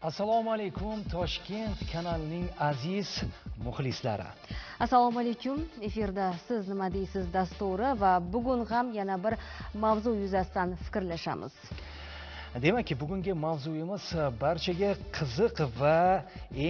Assalomu alaykum Toshkent kanalining aziz muxlislari. Assalomu alaykum. Efirda Siz nima deysiz dasturi va bugun ham yana bir mavzu yuzasidan fikrlashamiz. Demak, bugungi mavzuyimiz barchaga qiziq va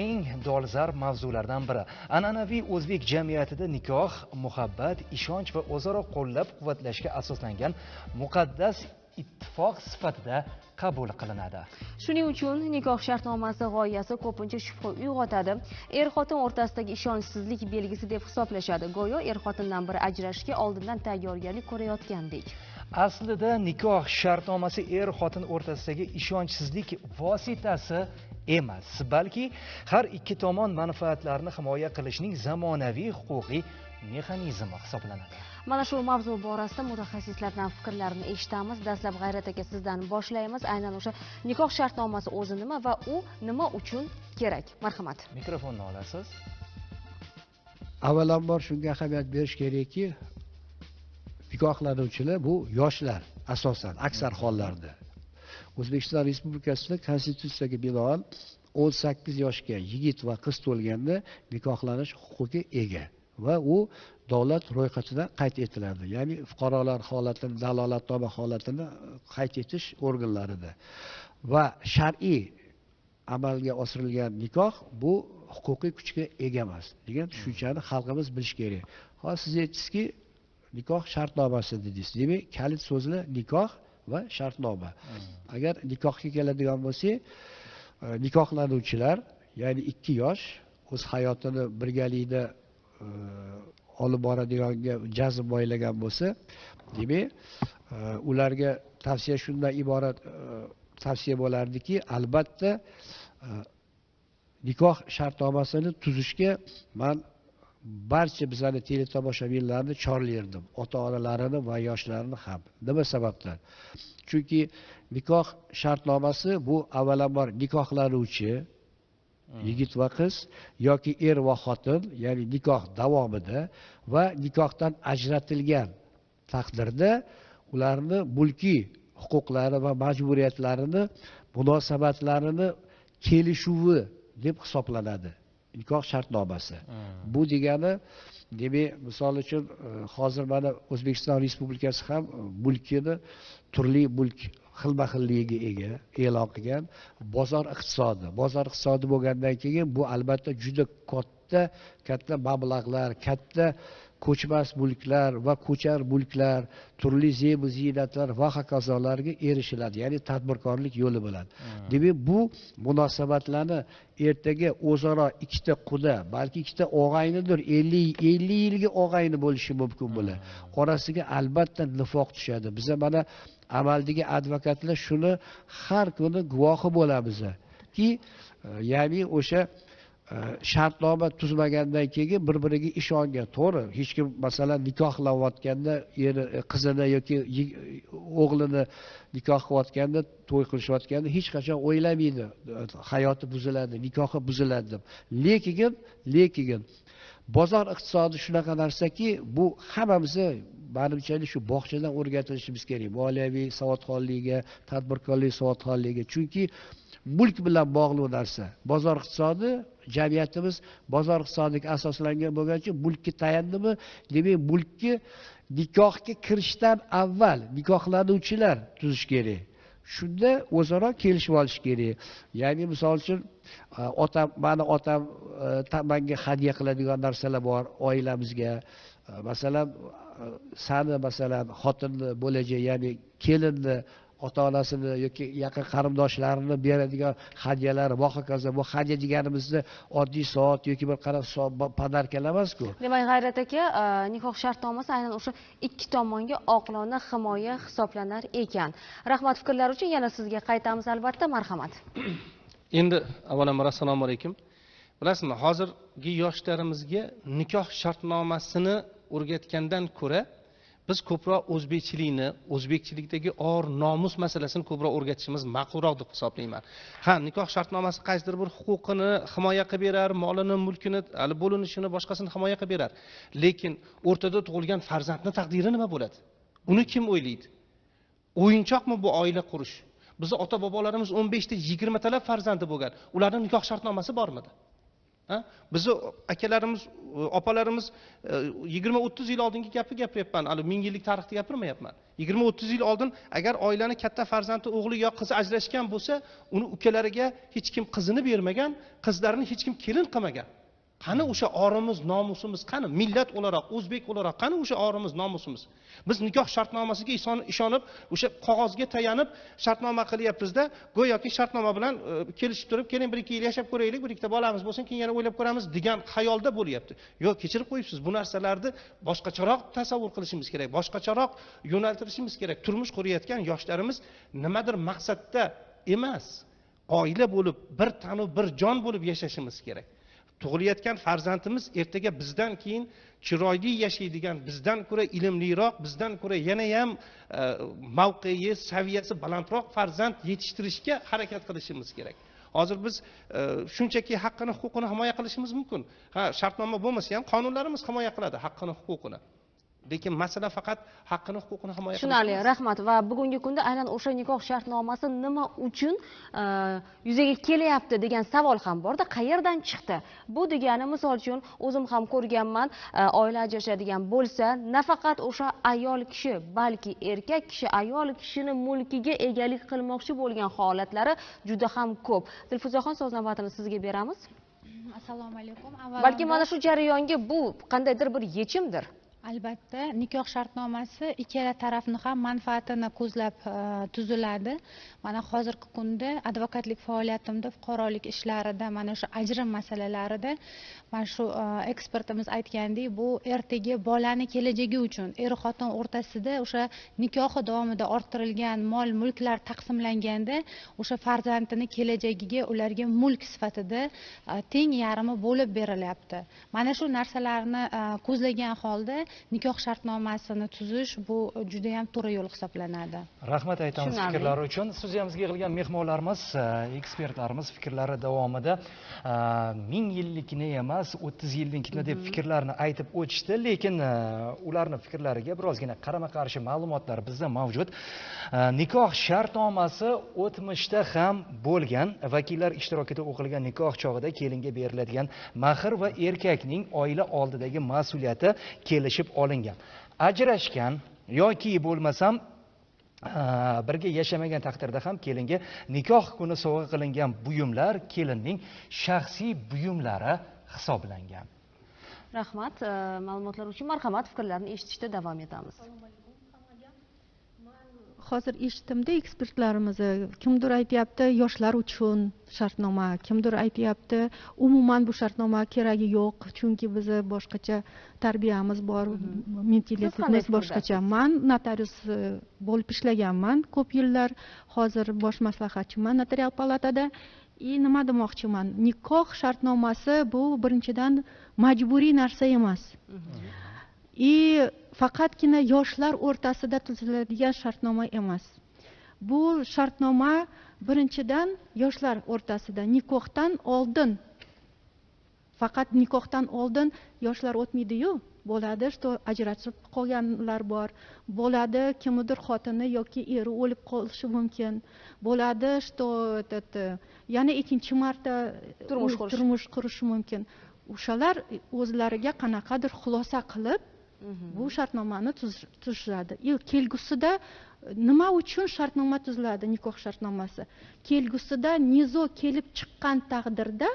eng dolzarb mavzulardan biri. An'anaviy o'zbek jamiyatida nikoh, muhabbat, ishonch va o'zaro qo'llab-quvvatlashga asoslangan muqaddas ittifoq sifatida qabul qilinadi. Shuning uchun nikoh shartnomasi g'oyasi ko'pincha shubha uyg'otadi. Er-xotin o'rtasidagi ishonchsizlik belgisi deb hisoblashadi. Go'yo er-xotindan biri ajrashishga oldindan tayyorgarlik ko'rayotgandek. Aslida nikoh shartnomasi er-xotin o'rtasidagi ishonchsizlik vositasi emas, balki har ikki tomon manfaatlarini himoya qilishning zamonaviy huquqiy mexanizmi hisoblanadi. Mana shu mavzu borasida mutaxassislardan fikrlarini eshitamiz. Dastlab G'ayrat aka sizdan boshlaymiz. Aynan o'sha nikoh shartnomasi o'zi nima va u nima uchun kerak? Marhamat. Mikrofonni olasiz. Avvalambor shunga ahamiyat berish kerakki, nikohlanuvchilar bu yoshlar asosan aksar hollarda. O'zbekiston Respublikasida konstitutsiyaga binoan 18 yoshga yigit va qiz to'lganda nikohlanish huquqiga ega va u davlat ro'yxatida qayd etiladi. Ya'ni fuqarolar holatini, dalolatnoma holatini qayd etish organlarida. Va shar'iy amalga oshirilgan nikoh bu huquqiy kuchga ega emas degan tushunchani xalqimiz bilish kerak. Hozir siz aytdingizki, nikoh shartnomasi dedingiz. Demak, kalit so'zlar nikoh va shartnoma. Agar nikohga keladigan bo'lsak, nikohlanuvchilar, ya'ni ikki yosh o'z hayotini birgalikda olib boradiganga jazm boylagan bo'lsa, demak, ularga tavsiya shundan iborat tavsiya bo'lardiki, albatta nikoh shartnomasini tuzishga men barcha bizlarni teletomoshabinlarni chorlardim, ota-onalarini va yoshlarni ham. Nima sababdan? Chunki nikoh shartnomasi bu avvalambor nikohlanuvchi yigit va qiz yoki er va xotin, ya'ni nikoh davomida va nikohdan ajratilgan taqdirda ularni mulkiy huquqlari va majburiyatlarini, munosabatlarini kelishuvi deb hisoblanadi nikoh shartnomasi. Bu degani, demak, misol uchun hozir mana O'zbekiston Respublikasi ham mulkini turli mulk xilma-xilligiga ega e'lon qilgan bozor iqtisodi. Bozor iqtisodi bo'lgandan keyin bu albatta juda katta mablag'lar, katta ko'chmas mulklar va ko'char mulklar, turli zebu ziynatlar va hokazolarga erishiladi, ya'ni tadbirkorlik yo'li bilan. Demak, bu munosabatlarni ertaga o'zaro ikkita quda, balki ikkita og'aynidir, 50 yilga og'ayni bo'lishi mumkin bular. Orasiga albatta nifoq tushadi. Biz mana amaldagi advokatlar shuni har kuni guvohi bo'lamiz ki, ya'ni o'sha shartnoma tuzmagandan keyin bir-biriga ishongan. To'g'ri, hech kim masalan nikohlanayotganda eri qizini yoki o'g'lini nikoh qilayotganda, to'y qilishayotganda hech qachon o'ylamaydi, hayoti buziladi, nikohi buziladi deb. Lekin bozor iqtisodi shunaqa narsaki, bu hammamizni manimcha shu bog'chadan o'rgatilishimiz kerak. Moliyaviy savodxonlikka, tadbirkorlik savodxonligiga, chunki mulk bilan bog'liq narsa. Bozor iqtisodi, jamiyatimiz bozor iqtisodiga asoslangan bo'lgani uchun mulkka tayandimi? Demak, mulkni nikohga kirishdan avval nikohlanuvchilar tuzish kerak. Shunda o'zaro kelishib olish kerak. Ya'ni misol uchun otam, meni otam menga hadya qiladigan narsalar bor oilamizga. Masalan, sani masalan xotinni bo'lajak, ya'ni kelinni ota-onasini yoki yaqin qarindoshlarini beradigan hadyalari va hokazo. Bu hadya deganimizda oddiy soat yoki bir qanaqa podarkalar emas-ku. Demak, G'ayrat aka, nikoh shartnomasi aynan o'sha ikki tomonga oqilona himoya hisoblanar ekan. Rahmat fikrlar uchun, yana sizga qaytamiz albatta, marhamat. Endi avvalambor assalomu alaykum. Bilasizmi, hozirgi yoshlarimizga nikoh shartnomasini o'rgatgandan ko'ra biz ko'proq o'zbekchilikni, o'zbekchilikdagi or nomus masalasini ko'proq o'rgatishimiz ma'qulroq deb hisoblayman. Ha, nikoh shartnomasi qaysidir bir huquqini himoya qilib berar, molini, mulkini, hali bo'linishini, boshqasini himoya qilib berar. Lekin o'rtada tug'ilgan farzandning taqdiri nima bo'ladi? Uni kim o'ylaydi? O'yinchoqmi bu oila qurish? Bizni ota bobolarimiz 15 ta 20 talab farzandi bo'lgan. Ularning nikoh shartnomasi bormidi? Ha? Bizni akalarimiz, opalarimiz 20-30 yil oldingi gapni gapiryapman. Hali 1000 yillik tarixni gapirmayapman. 20-30 yil oldin agar oilani katta farzandi o'g'li yo qizi ajrashgan bo'lsa, uni ukalariga hech kim qizini bermagan, qizlarini hech kim kelin qilmagan. Qani o'sha orimiz, nomusimiz, qani millat o'laroq, o'zbek o'laroq, qani o'sha orimiz, nomusimiz? Biz nikoh shartnomasiga ishonib, o'sha qog'ozga tayanib shartnoma qilyapmizda, go'yoki shartnoma bilan kelishib turib, keling 1-2 yil yashab ko'raylik, 1-2 ta bolamiz bo'lsin, keyin yana o'ylab ko'ramiz degan xayolda bo'lyapti. Yo'q, kechirib qo'yibsiz, bu narsalarni boshqacharoq tasavvur qilishimiz kerak, boshqacharoq yo'naltirishimiz kerak. Turmush qurayotgan yoshlarimiz nimadir maqsadda emas, oila bo'lib, bir tanu bir jon bo'lib yashashimiz kerak. Tug'ilayotgan farzandimiz ertaga bizdan keyin chiroyli yashaydigan, bizdan ko'ra ilmliroq, bizdan ko'ra yana ham mavqei, saviyasi balandroq farzand yetishtirishga harakat qilishimiz kerak. Hozir biz shunchaki haqqini, huquqini himoya qilishimiz mumkin. Ha, shartnoma bo'lmasa ham qonunlarimiz himoya qiladi haqqini, huquqini. Lekin masala faqat haqqini, huquqini himoya qilish. Tushunarli, rahmat. Va bugungi kunda aynan o'sha nikoh shartnomasi nima uchun yuzaga kelyapti degan savol ham borda, qayerdan chiqdi? Bu degani, misol uchun, o'zim ham ko'rganman, oila ajrashadigan bo'lsa, nafaqat o'sha ayol kishi, balki erkak kishi ayol kishini mulkiga egalik qilmoqchi bo'lgan holatlari juda ham ko'p. Dilfuzaxon, so'z navbatini sizga beramiz. Assalomu alaykum. Balki mana shu jarayonga bu qandaydir bir yechimdir. Albatta, nikoh shartnomasi ikkala tarafni ham manfaatini ko'zlab tuziladi. Mana hozirgi kunda advokatlik faoliyatimda fuqarolik ishlarida, mana shu ajrim masalalarida mana shu ekspertimiz aytgandek, bu ertaga bolani kelajagi uchun er-xotin o'rtasida o'sha nikohi davomida orttirilgan mol-mulklar taqsimlanganda o'sha farzandini kelajagiga ularga mulk sifatida teng yarmi bo'lib berilyapti. Mana shu narsalarni ko'zlagan holda nikoh shartnomasini tuzish bu juda ham to'g'ri yo'l hisoblanadi. Rahmat aytamiz fikrlari uchun. Studiyamizga yig'ilgan mehmonlarimiz, ekspertlarimiz fikrlari davomida 1000 yillikni emas, 30 yillikni deb fikrlarni aytib o'tishdi, lekin ularning fikrlariga birozgina qarama-qarshi ma'lumotlar bizda mavjud. Nikoh shartnomasi o'tmishda ham bo'lgan. Vakillar ishtirokida o'qilgan nikoh chog'ida kelinga beriladigan mahr va erkakning oila oldidagi mas'uliyati kelishib olingan. Ajrashgan yoki bo'lmasam birga yashamagan taqdirda ham kelinga nikoh kuni sovg'a qilingan buyumlar kelinning shaxsiy buyumlari hisoblangan. Rahmat ma'lumotlar uchun. Marhamat, fikrlarni eshitishda davom etamiz. Hozir eshitdimda ekspertlarimiz, kimdir aytyapti yoshlar uchun shartnoma, kimdir aytyapti umuman bu shartnoma keragi yo'q, chunki bizni boshqacha tarbiyamiz bor, mentalitetimiz boshqacha. Man notarius bo'lib ishlaganman ko'p yillar, hozir bosh maslahatchiman notarial palatada. Nima demoqchiman, nikoh shartnomasi bu birinchidan majburiy narsa emas. Faqatgina yoshlar o'rtasida tuziladigan shartnoma emas. Bu shartnoma birinchidan yoshlar o'rtasida nikohdan oldin, faqat nikohdan oldin yoshlar o'tmaydi-yu, bo'ladi, что ajrashib qolganlar bor, bo'ladi kimnidir xotini yoki eri o'lib qolishi mumkin, bo'ladi, что этот yana ikkinchi marta turmush qurishi mumkin. O'shalar o'zlariga qanaqadir xulosa qilib bu shartnomani tuzishadi. Kelgusida nima uchun shartnoma tuziladi, nikoh shartnomasi? Kelgusida nizo kelib chiqqan taqdirda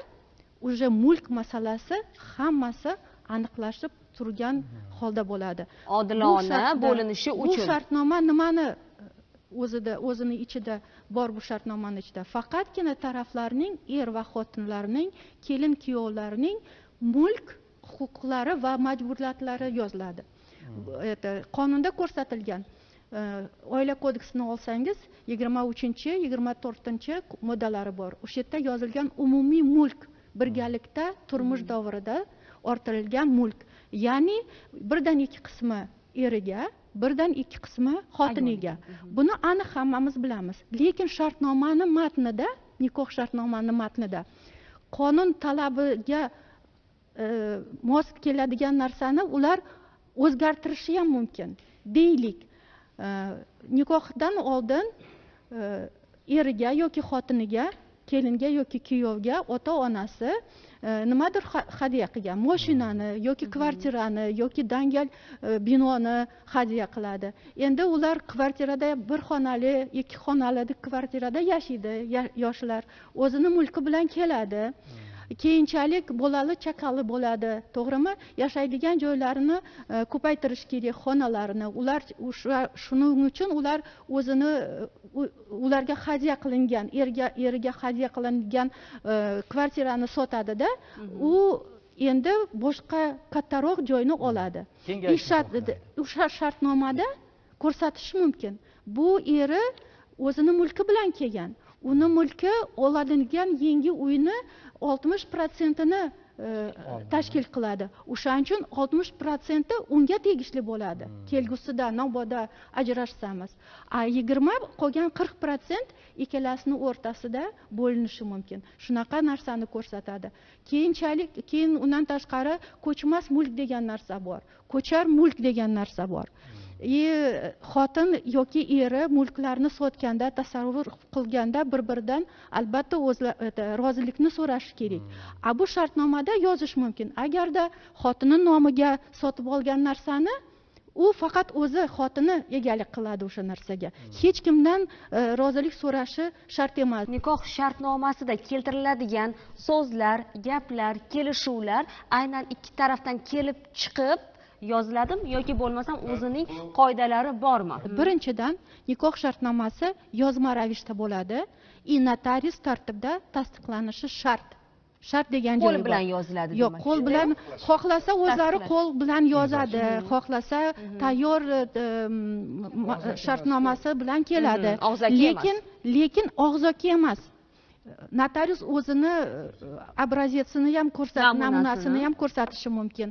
уже mulk masalasi hammasi aniqlashib turgan holda bo'ladi. Odilona bo'linishi uchun. Bu shartnoma nimani o'zida, o'zini ichida bor bu shartnomani ichida? Faqatgina taraflarning, er va xotinlarning, kelin kuyovlarning mulk huquqlari va majburiyatlari yoziladi. Qonunda ko'rsatilgan. Oila kodeksini olsangiz 23-chi, 24-chi moddalari bor. O'sha yerda yozilgan umumiy mulk, birgalikda turmush davrida orttirilgan mulk. Ya'ni 1/2 qismi eriga, 1/2 qismi xotiniga. Buni aniq hammamiz bilamiz. Lekin shartnomani matnida, nikoh shartnomani matnida qonun talabiga mos keladigan narsani ular o'zgartirishi ham mumkin. Deylik, nikohdan oldin eriga yoki xotiniga, kelinga yoki kuyovga ota onasi nimadir hadya qilgan, mashinani yoki kvartirani yoki dangal binoni hadya qiladi. Endi ular kvartirada bir xonali, ikki xonali kvartirada yashaydi yoshlar, o'zini mulki bilan keladi. Keyinchalik bolali chaqali bo'ladi, to'g'rimi? Yashaydigan joylarini ko'paytirish kerak, xonalarini. Ular shuning uchun ular o'zini ularga hadya qilingan, eriga hadya qilingan kvartirani sotadi-da, u endi boshqa kattaroq joyni oladi. O'sha shartnomada ko'rsatish mumkin. Bu eri o'zini mulki bilan kelgan. Uni mulki oladigan yangi uyni 60%ni tashkil qiladi. O'shaning uchun 60% unga tegishli bo'ladi. Kelgusida mabodo ajrashsamiz. A 20 qolgan 40% ikkalasini o'rtasida bo'linishi mumkin. Shunaqa narsani ko'rsatadi. Keyinchalik, keyin undan tashqari ko'chmas mulk degan narsa bor. Ko'char mulk degan narsa bor. Xotin yoki eri mulklarni sotganda, tasarruf qilganda bir-biridan albatta rozilikni so'rashi kerak. A bu shartnomada yozish mumkin. Agarda xotini nomiga sotib olgan narsani u faqat o'zi xotini egalik qiladi o'sha narsaga. Hech kimdan rozilik so'rashi shart emas. Nikoh shartnomasida keltiriladigan so'zlar, gaplar, kelishuvlar aynan ikki tarafdan kelib chiqib yoziladimi yoki bo'lmasam o'zining qoidalari bormi? Birinchidan, nikoh shartnomasi yozma ravishda bo'ladi и notarius tartibda tasdiqlanishi shart. Shart degan joyi qo'l bilan yoziladi. Yo'q, qo'l bilan xohlasa o'zlari qo'l bilan yozadi, xohlasa tayyor shartnomasi bilan keladi. Lekin og'zaki emas. Notarius o'zini obrazetsini ham ko'rsatib, namunasini ham ko'rsatishi mumkin.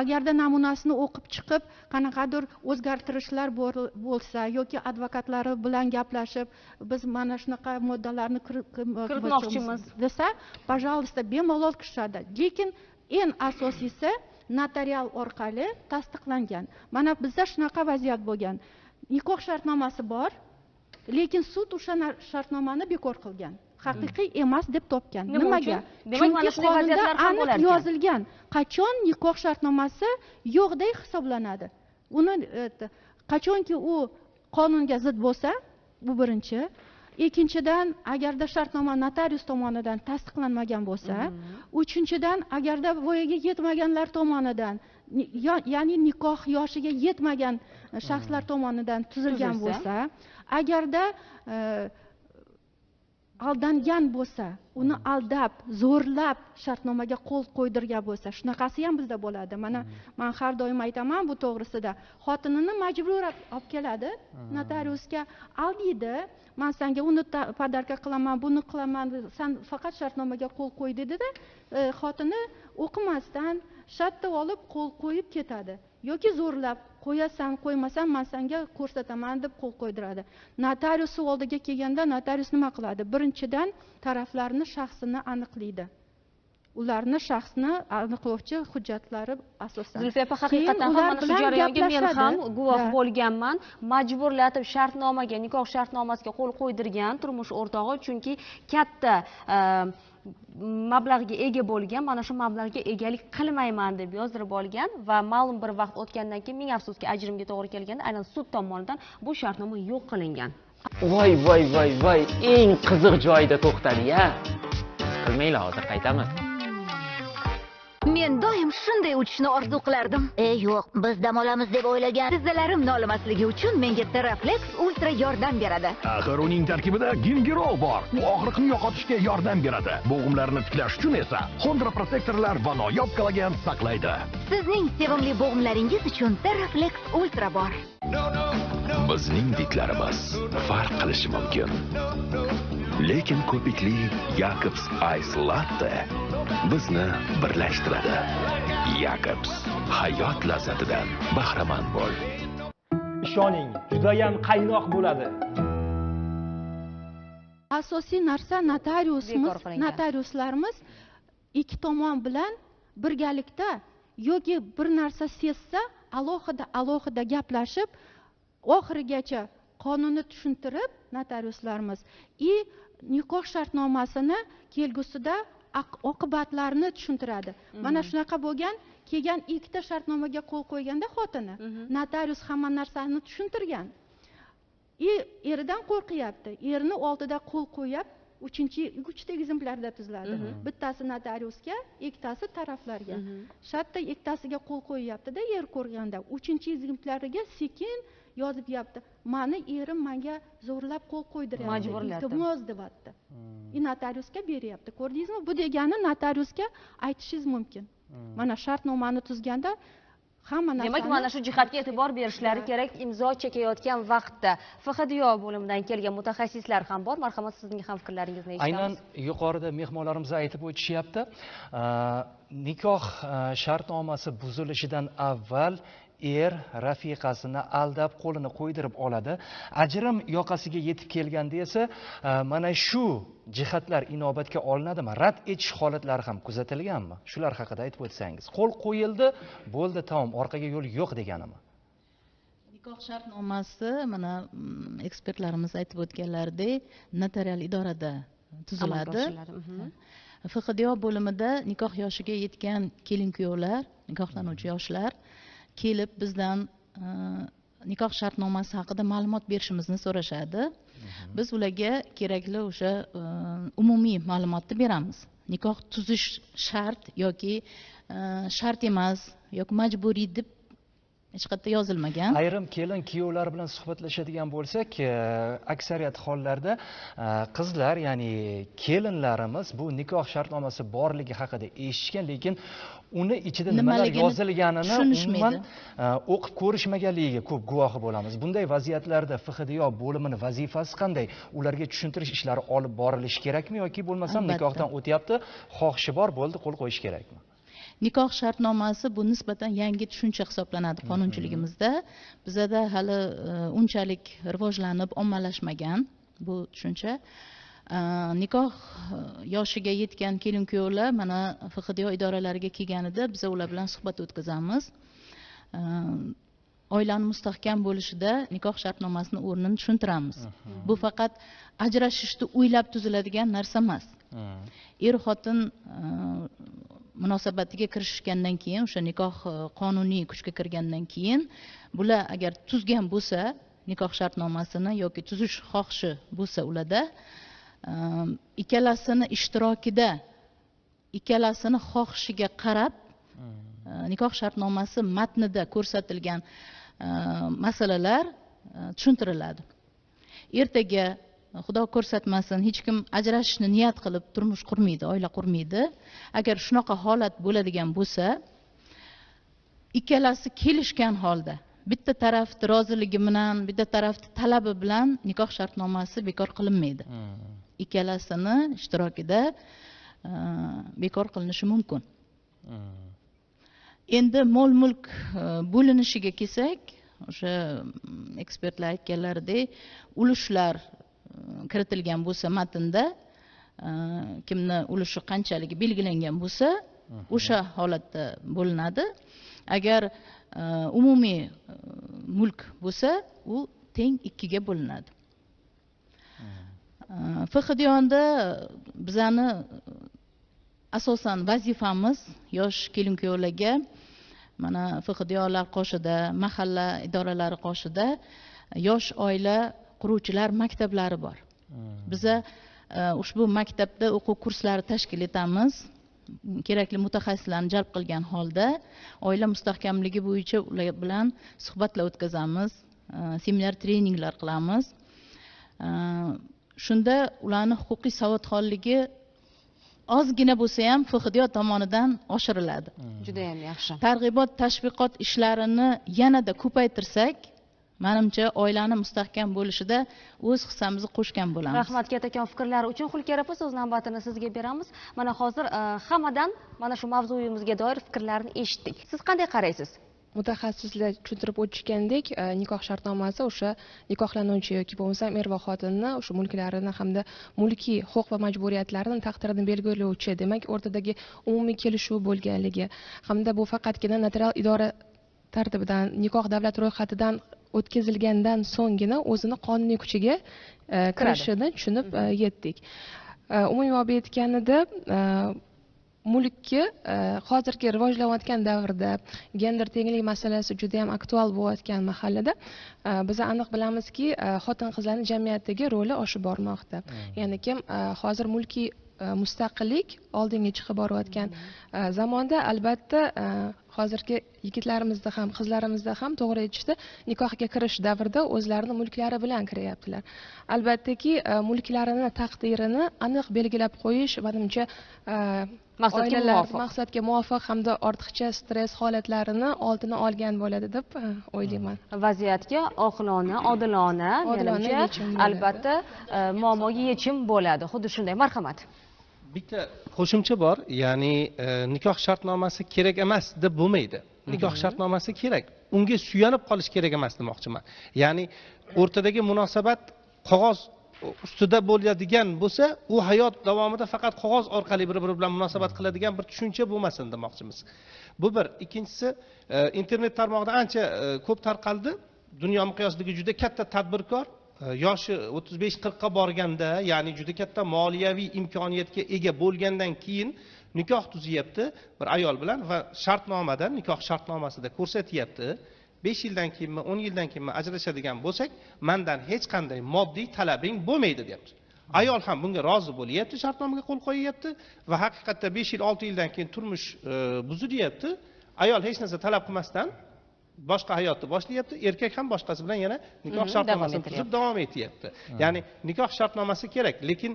Agarda namunasini o'qib chiqib, qanaqadir o'zgartirishlar bo'lsa yoki advokatlari bilan gaplashib, biz mana shunaqa moddalarni kiritmoqchimiz desa, пожалуйста, bemalol kirishadi. Lekin eng asosiysi notarial orqali tasdiqlangan. Mana bizda shunaqa vaziyat bo'lgan. Nikoh shartnomasi bor, lekin sud o'sha shartnomani bekor qilgan. Haqiqiy emas deb topgan. Nimaga? Chunki qonunda aniq yozilgan, qachon nikoh shartnomasi yo'qdek hisoblanadi. Uni qachonki u qonunga zid bo'lsa, bu birinchi. Ikkinchidan, agarda shartnoma notarius tomonidan tasdiqlanmagan bo'lsa, uchinchidan, agarda voyaga yetmaganlar tomonidan, ya'ni nikoh yoshiga yetmagan shaxslar tomonidan tuzilgan bo'lsa, agarda aldangan bo'lsa, uni aldab, zo'rlab shartnomaga qo'l qo'ydirgan bo'lsa, shunaqasi ham bizda bo'ladi. Mana men har doim aytaman bu to'g'risida. Xotinini majburlab olib keladi notariusga, aldiydi, men senga uni podarka qilaman, buni qilaman, sen faqat shartnomaga qo'l qo'y dedi-da, xotini o'qimasdan shartta olib qo'l qo'yib ketadi. Yoki zo'rlab qo'yasan, qo'ymasan men senga ko'rsataman deb qo'l qo'ydiradi. Notarius oldiga kelganda notarius nima qiladi? Birinchidan taraflarni shaxsini aniqlaydi. Ularni shaxsini aniqlovchi hujjatlari asosan. Zulfiya opa, haqiqatan ham mana shu jarayonga men ham guvoh bo'lganman. Majburlatib shartnomaga, nikoh shartnomasiga qo'l qo'ydirgan turmush o'rtog'i, chunki katta mablag'ga ega bo'lgan, mana shu mablag'ga egalik qilmayman deb yozdirib olgan va ma'lum bir vaqt o'tgandan keyin ming afsuski ajrimga to'g'ri kelganda aynan sud tomonidan bu shartnoma yo'q qilingan. Voy voy voy voy, eng qiziq joyda to'xtadi-ya. Qilmanglar, hozir qaytamiz. Men doim shunday uchishni orzu qilardim. Yo'q, biz dam olamiz deb o'ylagan. Tizzalarim nolimasligi uchun menga Teraflex Ultra yordam beradi. Axir uning tarkibida gingerol bor. U og'riqni yo'qotishga yordam beradi. Bo'g'imlarni tiklash uchun esa xondroprotektorlar va noyob kollagen saqlaydi. Sizning sevimli bo'g'imlaringiz uchun Teraflex Ultra bor. Bizning didlarimiz farq qilishi mumkin. Lekin ko'pikli Jacobs Ice Latte bizni birlashtiradi. Jacobs, hayot lazzatidan bahramand bo'l. Ishoning, juda ham qaynoq bo'ladi. Asosiy narsa notariuslarimiz ikki tomon bilan birgalikda yoki bir narsa sezsa alohida alohida gaplashib, oxirigacha Qonunni tushuntirib notariuslarimiz и nikoh shartnomasini kelgusida oqibatlarini tushuntiradi. Mana shunaqa bo'lgan, kelgan ikkita shartnomaga qo'l qo'yganda xotini, notarius hamma narsani tushuntirgan. И eridan qo'rqyapti. Erini oldida qo'l qo'yib, uchta ekzemplyarda tuziladi. Bittasi notariusga, ikkitasi taraflarga. Shartda ikkitasiga qo'l qo'yyapti-da, er ko'rganda. Uchinchi ekzemplyariga sekin yozyapti. Mani erim menga zo'rlab qo'l qo'ydiryapti. Iltimos deyapti. И notariusga beryapti. Ko'rdingizmi? Bu degani notariusga aytishingiz mumkin. Mana shartnomani tuzganda hamma narsani. Demak, mana shu jihatga e'tibor berishlari kerak imzo chekayotgan vaqtda. FHDYO bo'limidan kelgan mutaxassislar ham bor. Marhamat, sizning ham fikrlaringizni eshitamiz. Aynan yuqorida mehmonlarimiz aytib o'tishyapti. Nikoh shartnomasi buzilishidan avval er rafiqasini aldab qo'lini qo'ydirib oladi. Ajrim yoqasiga yetib kelganda esa mana shu jihatlar inobatga olinadimi? Rad etish holatlari ham kuzatilganmi? Shular haqida aytib o'tsangiz. Qo'l qo'yildi, bo'ldi, tamom, orqaga yo'l yo'q deganimi? Nikoh shartnomasi mana ekspertlarimiz aytib o'tganlaridek notarial idorada tuziladi. FHDYO bo'limida nikoh yoshiga yetgan kelin-kuyovlar, nikohlanuvchi yoshlar kelib bizdan nikoh shartnomasi haqida ma'lumot berishimizni so'rashadi. Biz ularga kerakli o'sha umumiy ma'lumotni beramiz. Nikoh tuzish shart yoki shart emas yoki majburiy deb hech qayerda yozilmagan. Ayrim kelin kuyovlar bilan suhbatlashadigan bo'lsak, aksariyat hollarda qizlar, ya'ni kelinlarimiz bu nikoh shartnomasi borligi haqida eshitgan, lekin uni ichida nimalar yozilganini umuman o'qib ko'rishmaganligiga ko'p guvohi bo'lamiz. Bunday vaziyatlarda FHDYO bo'limini vazifasi qanday? Ularga tushuntirish ishlari olib borilishi kerakmi yoki bo'lmasam nikohdan o'tyapti, xohishi bor, bo'ldi, qo'l qo'yish kerakmi? Nikoh shartnomasi bu nisbatan yangi tushuncha hisoblanadi qonunchiligimizda. Bizada hali unchalik rivojlanib ommalashmagan bu tushuncha. Nikoh yoshiga yetgan kelin-kuyovlar mana FHDYO idoralariga kelganida biz ular bilan suhbat o'tkazamiz. Oilani mustahkam bo'lishida nikoh shartnomasini o'rnini tushuntiramiz. Bu faqat ajrashishni o'ylab tuziladigan narsa emas. Er-xotin munosabatiga kirishgandan keyin, o'sha nikoh qonuniy kuchga kirgandan keyin bular agar tuzgan bo'lsa nikoh shartnomasini yoki tuzish xohishi bo'lsa ularda ikkalasini ishtirokida, ikkalasini xohishiga qarab nikoh shartnomasi matnida ko'rsatilgan masalalar tushuntiriladi. Ertaga Xudo ko'rsatmasin, hech kim ajrashishni niyat qilib turmush qurmaydi, oila qurmaydi. Agar shunaqa holat bo'ladigan bo'lsa, ikkalasi kelishgan holda, bitta tarafni roziligi bilan, bitta tarafni talabi bilan nikoh shartnomasi bekor qilinmaydi. Ikkalasini ishtirokida bekor qilinishi mumkin. Endi mol-mulk bo'linishiga kelsak, o'sha ekspertlar aytganlaridek, ulushlar kiritilgan bo'lsa matnda, kimni ulushi qanchaligi belgilangan bo'lsa, o'sha holatda bo'linadi. Agar umumiy mulk bo'lsa, u teng ikkiga bo'linadi. FHDYOda bizani asosan vazifamiz yosh kelin-kuyovlarga mana FHDYOlar qoshida, mahalla idoralari qoshida yosh oila quruvchilar maktablari bor. Biza ushbu maktabda o'quv kurslari tashkil etamiz. Kerakli mutaxassislarni jalb qilgan holda oila mustahkamligi bo'yicha ular bilan suhbatlar o'tkazamiz, seminar treninglar qilamiz. Shunda ularning huquqiy savodxonligi ozgina bo'lsa ham FHDYO tomonidan oshiriladi. Juda ham yaxshi. Targ'ibot, tashviqot ishlarini yanada ko'paytirsak, menimcha oilani mustahkam bo'lishida o'z hissamizni qo'shgan bo'lamiz. Rahmat kattakon fikrlar uchun. Hulkar opa, so'z navbatini sizga beramiz. Mana hozir hammadan mana shu mavzuyimizga doir fikrlarni eshitdik. Siz qanday qaraysiz? Mutaxassislar tushuntirib o'tishgandek, nikoh shartnomasi o'sha nikohlanuvchi yoki bo'lmasam er va xotinni o'sha mulklarini hamda mulkiy huquq va majburiyatlarini taqdirini belgilovchi, demak, o'rtadagi umumiy kelishuv bo'lganligi hamda bu faqatgina notarial idora tartibidan, nikoh davlat ro'yxatidan o'tkazilgandan so'nggina o'zini qonuniy kuchiga kirishini tushunib yetdik. Umumiy olib aytganida, mulkki hozirgi rivojlanayotgan davrda gender tenglik masalasi juda ham aktual bo'layotgan mahallada biz aniq bilamizki, xotin-qizlarning jamiyatdagi roli oshib bormoqda. Ya'ni kim hozir mulkiy mustaqillik oldinga chiqib borayotgan zamonda albatta hozirgi yigitlarimizda ham, qizlarimizda ham to'g'ri aytishdi, nikohga kirish davrida o'zlarini mulklari bilan kiryaptilar. Albattaki, mulklarini taqdirini aniq belgilab qo'yish manimcha maqsadga muvofiq hamda ortiqcha stress holatlarini oldini olgan bo'ladi deb o'ylayman. Vaziyatga oqilona, odilona, menimcha albatta muammoga yechim bo'ladi. Xuddi shunday. Marhamat. Bitta qo'shimcha bor, ya'ni nikoh shartnomasi kerak emas deb bo'lmaydi. Nikoh shartnomasi kerak, unga suyanib qolish kerak emas demoqchiman. Ya'ni o'rtadagi munosabat qog'oz ustida bo'ladigan bo'lsa, u hayot davomida faqat qog'oz orqali bir-biri bilan munosabat qiladigan bir tushuncha bo'lmasin demoqchimiz. Bu bir. Ikkinchisi, internet tarmog'ida ancha ko'p tarqaldi. Dunyo miqyosidagi juda katta tadbirkor yoshi 35-40 ga borganda, ya'ni juda katta moliyaviy imkoniyatga ega bo'lgandan keyin nikoh tuzyapti bir ayol bilan va shartnomada, nikoh shartnomasida ko'rsatyapti. 5 yildan keyinmi, 10 yildan keyinmi ajrashadigan bo'lsak, mendan hech qanday moddiy talabing bo'lmaydi deyapti. Ayol ham bunga rozi bo'lyapti, shartnomaga qo'l qo'yyapti va haqiqatda 5 yil, 6 yildan keyin turmush buzilyapti. Ayol hech narsa talab qilmasdan boshqa hayotni boshlayapti, erkak ham boshqasi bilan yana nikoh shartnomasini tuzib davom etyapti. Ya'ni nikoh shartnomasi kerak, lekin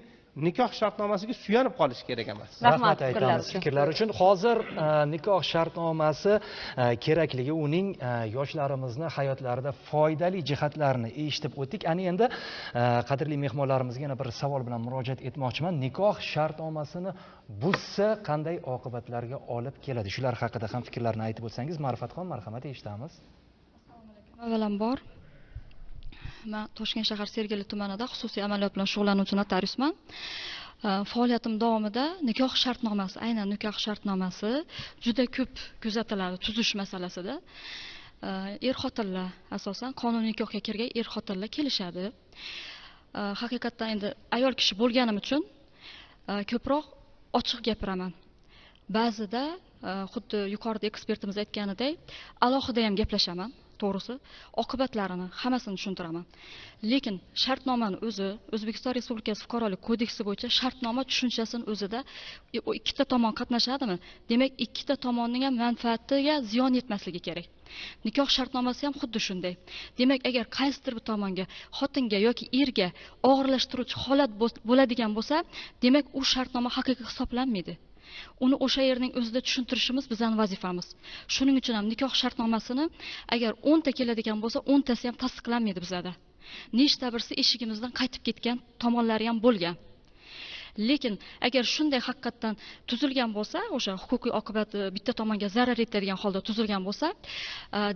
nikoh shartnomasiga suyanib qolish kerak emas. Rahmat aytamiz fikrlar uchun. Hozir nikoh shartnomasi kerakligi, uning yoshlarimizni hayotlarida foydali jihatlarini eshitib o'tdik. Ana endi qadrli mehmonlarimizga yana bir savol bilan murojaat etmoqchiman. Nikoh shartnomasini buzsa qanday oqibatlarga olib keladi? Shular haqida ham fikrlarni aytib o'tsangiz, Ma'rifatxon, marhamat, eshitamiz. Assalomu alaykum. Avvalambor, men Toshkent shahar Sergeli tumanida xususiy amaliyot bilan shug'ullanuvchi notariusman. Faoliyatim davomida nikoh shartnomasi, aynan nikoh shartnomasi juda ko'p kuzatiladi tuzish masalasida. Er-xotinlar asosan qonuniy nikohga kirgan er-xotinlar kelishadi. Haqiqatdan endi ayol kishi bo'lganim uchun ko'proq ochiq gapiraman. Ba'zida xuddi yuqorida ekspertimiz aytganidek, alohida ham gaplashaman. To'g'risi, oqibatlarini hammasini tushuntiraman. Lekin shartnomani o'zi O'zbekiston Respublikasi Fuqarolik kodeksi bo'yicha shartnoma tushunchasini o'zida ikkita tomon qatnashadimi? Demak, ikkita tomonning ham manfaatiga ziyon yetmasligi kerak. Nikoh shartnomasi ham xuddi shunday. Demak, agar qaysidir bir tomonga, xotinga yoki erga og'irlashtiruvchi holat bo'ladigan bo'lsa, demak, u shartnoma haqiqiy hisoblanmaydi. Uni o'sha yerning o'zida tushuntirishimiz bizning vazifamiz. Shuning uchun ham nikoh shartnomasini agar 10 ta keladigan bo'lsa, 10 tasi ham tasdiqlanmaydi bizada. Nechta birsi eshigimizdan qaytib ketgan tomonlari ham bo'lgan. Lekin agar shunday haqiqatdan tuzilgan bo'lsa, o'sha huquqiy oqibati bitta tomonga zarar yetadigan holda tuzilgan bo'lsa,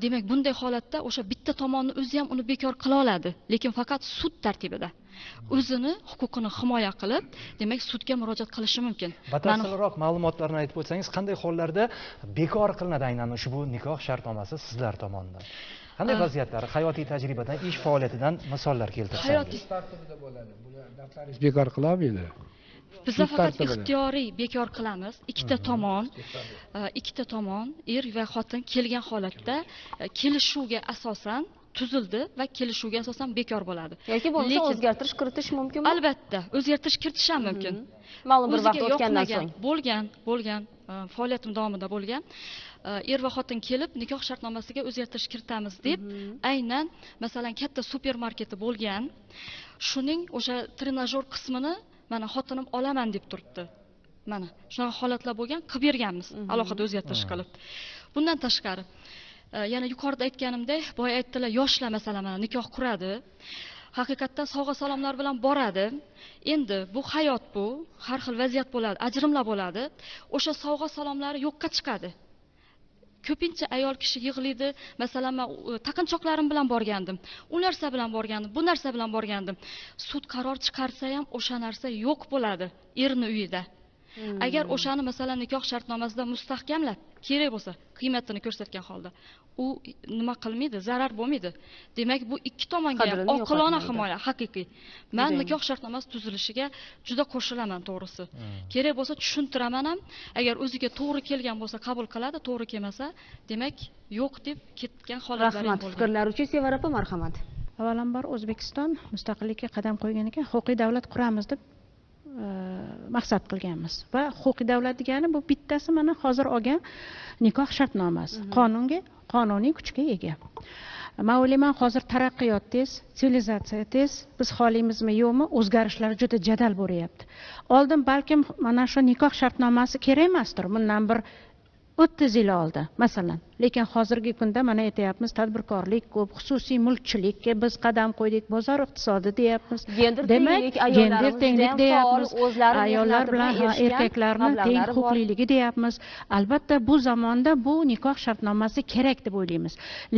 demak bunday holatda o'sha bitta tomonni o'zi ham uni bekor qila oladi, lekin faqat sud tartibida. O'zini huquqini himoya qilib, demak sudga murojaat qilishi mumkin. Batafsilroq ma'lumotlarni aytib o'tsangiz, qanday hollarda bekor qilinadi aynan ushbu nikoh shartnomasi sizlar tomonidan? Qanday vaziyatlar, hayotiy tajribadan, ish faoliyatidan misollar keltirsangiz? Hayotiy tartibida bo'ladi. Buni notarius bekor qila olmaydi. Biz faqat ixtiyoriy bekor qilamiz. Ikkita tomon, er va xotin kelgan holatda kelishuvga asosan tuzildi va kelishuvga asosan bekor bo'ladi. Yoki bo'lmasa o'zgartirish kiritish mumkinmi? Albatta, o'zgartirish kiritish ham mumkin. Ma'lum bir vaqt o'tgandan so'ng. Bo'lgan, faoliyatim davomida bo'lgan. Er va xotin kelib nikoh shartnomasiga o'zgartirish kiritamiz deb, aynan masalan katta supermarketi bo'lgan, shuning o'sha trenajyor qismini mana xotinim olaman deb turibdi. Mana shunaqa holatlar bo'lgan, qilib berganmiz, alohida o'zgartirish qilib. Bundan tashqari, yana yuqorida aytganimdek, boya aytdilar, yoshlar masalan mana nikoh quradi. Haqiqatdan sovg'a salomlar bilan boradi. Endi bu hayot bu, har xil vaziyat bo'ladi, ajrimlar bo'ladi. O'sha sovg'a salomlari yo'qqa chiqadi. Ko'pincha ayol kishi yig'laydi. Masalan, men taqinchoqlarim bilan borgandim, u narsa bilan borgandim, bu narsa bilan borgandim. Sud qaror chiqarsa ham o'sha narsa yo'q bo'ladi erni uyida. Agar o'shani masalan nikoh shartnomasida mustahkamlab Kerak bo'lsa qiymatini ko'rsatgan holda u nima qilmaydi, zarar bo'lmaydi. Demak, bu ikki tomonga ham oqilona himoya haqiqiy. Men nikoh shartnomasi tuzilishiga juda qo'shilaman to'g'risi. Kerak bo'lsa tushuntiraman ham, agar o'ziga to'g'ri kelgan bo'lsa qabul qiladi, to'g'ri kelmasa, demak yo'q deb ketgan holatlar ham Rahmat bo'lgan. fikrlar uchun. Sevara opa, marhamat. Avvalambor O'zbekiston mustaqillikka qadam qo'ygan ekan, huquqiy davlat quramiz deb maqsad qilganmiz. Va huquqiy davlat degani bu bittasi mana hozir olgan nikoh shartnomasi, qonunga, qonuniy kuchga ega. Men o'ylayman hozir taraqqiyot tez, sivilizatsiya tez, biz xohlaymizmi yo'qmi, o'zgarishlar juda jadal bo'lyapti. Oldin balkim mana shu nikoh shartnomasi kerak emasdir, bundan bir 30 yil oldin masalan. Lekin hozirgi kunda mana aytyapmiz, tadbirkorlik ko'p, xususiy mulkchilikka biz qadam qo'ydik, bozor iqtisodi deyapmiz. Gender Demak, tenglik, gender tenglik deyapmiz, o'zlari ayollar bilan erkaklarni teng huquqliligi deyapmiz. Albatta bu zamonda bu nikoh shartnomasi kerak deb o'ylaymiz.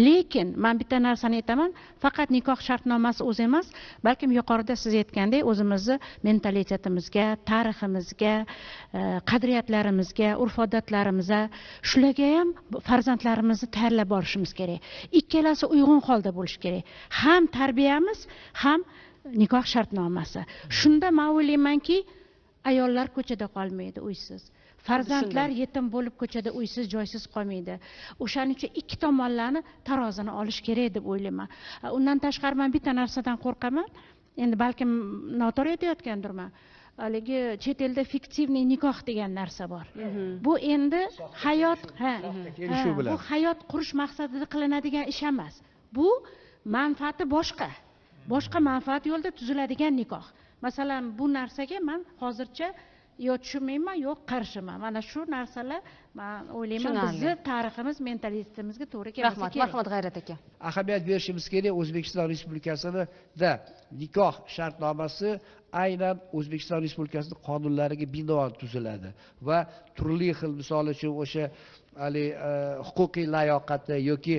Lekin men bitta narsani aytaman, faqat nikoh shartnomasi o'zi emas, balkim yuqorida siz aytgandek o'zimizni mentalitetimizga, tariximizga, qadriyatlarimizga, urf-odatlarimizga, shularga ham farzandlarimizni tayyorlab borishimiz kerak. Ikkalasi uyg'un holda bo'lishi kerak. Ham tarbiyamiz, ham nikoh shartnomasi. Shunda men o'ylaymanki, ayollar ko'chada qolmaydi uysiz. Farzandlar yetim bo'lib ko'chada uysiz, joysiz qolmaydi. O'shaning uchun ikki tomonlarni tarozini olish kerak deb o'ylayman. Undan tashqari men bitta narsadan qo'rqaman. Endi balkim noto'g'ri aytayotgandirman. Haligi chet elda fiktivniy nikoh degan narsa bor. Bu endi hayot, bu hayot qurish maqsadida qilinadigan ish emas. Bu manfaati boshqa. Boshqa manfaat yo'lida tuziladigan nikoh. Masalan, bu narsaga men hozircha yo tushunmayman, yo qarshiman. Mana shu narsalar men o'ylayman bizni tariximiz, mentalitetimizga to'g'ri kelmasa kerak. Rahmat, marhamat G'ayrat aka. Ahamiyat berishimiz kerak, O'zbekiston Respublikasida nikoh shartnomasi aynan O'zbekiston Respublikasining qonunlariga binoan tuziladi va turli xil, misol uchun o'sha hali huquqiy layoqati yoki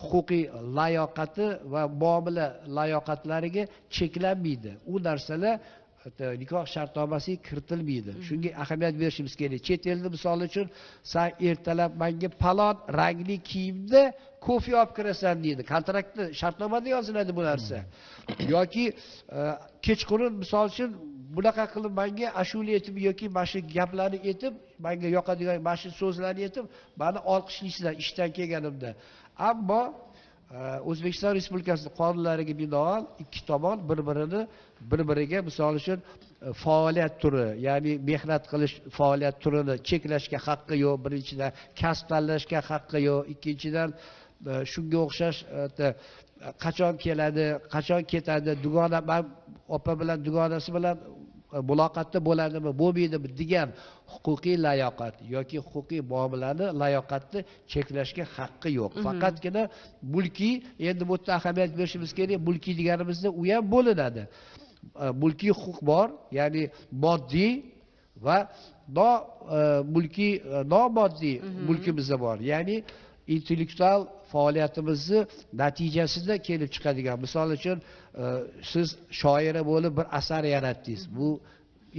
huquqiy layoqati va muomala layoqatlariga cheklanmaydi. U narsalar nikoh shartnomasiga kiritilmaydi. Shunga ahamiyat berishimiz kerak. Chet elda misol uchun san ertalab menga palon rangli kiyimda kofe olib kirasan deydi. Kontraktda, shartnomada yoziladi bu narsa. Yoki kechqurun misol uchun bunaqa qilib menga ashula aytib yoki mana shu gaplarni aytib, menga yoqadigan mana shu so'zlarni aytib, meni olqishlaysizlar ishdan kelganimda. Ammo O'zbekiston Respublikasining qonunlariga binoan ikki tomon bir-biriga misol uchun faoliyat turi, ya'ni mehnat qilish faoliyat turini cheklashga haqqi yo'q, birinchidan kasb tanlashga haqqi yo'q, ikkinchidan shunga o'xshash qachon keladi, qachon ketadi, dugona opa bilan dugonasi bilan muloqotda bo'ladimi, bo'lmaydimi degan huquqiy layoqat yoki huquqiy muomalani layoqatni cheklashga haqqi yo'q. Faqatgina mulkiy, endi bu yerda ahamiyat berishimiz kerak, mulkiy deganimizda u ham bo'linadi. Mulkiy huquq bor, ya'ni moddiy va mulkiy, nomoddiy mulkimizda bor. Ya'ni intellektual faoliyatimizni natijasida kelib chiqadigan. Misol uchun siz shoira bo'lib bir asar yaratdingiz. Bu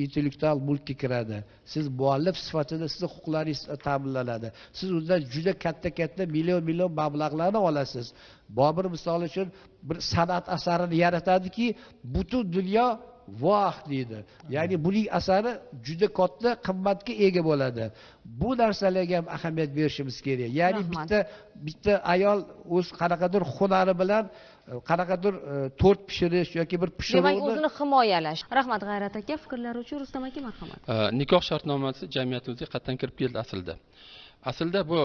intellektual mulkka kiradi. Siz muallif sifatida sizni huquqlaringiz ta'minlanadi. Siz undan juda katta-katta million-million mablag'larni olasiz. Bobur misol uchun bir san'at asarini yaratadiki, butun dunyo voh deydi. Ya'ni buning asari juda katta qimmatga ega bo'ladi. Bu narsalarga ham ahamiyat berishimiz kerak. Ya'ni bitta ayol o'z qanaqadir hunari bilan qanaqadir tort pishirish yoki bir pishiruvni, demak o'zini himoyalash. Rahmat G'ayrat aka, fikrlar uchun. Rustam aka, marhamat. Nikoh shartnomasi jamiyatimizga qatdan kirib keldi aslida. Aslida bu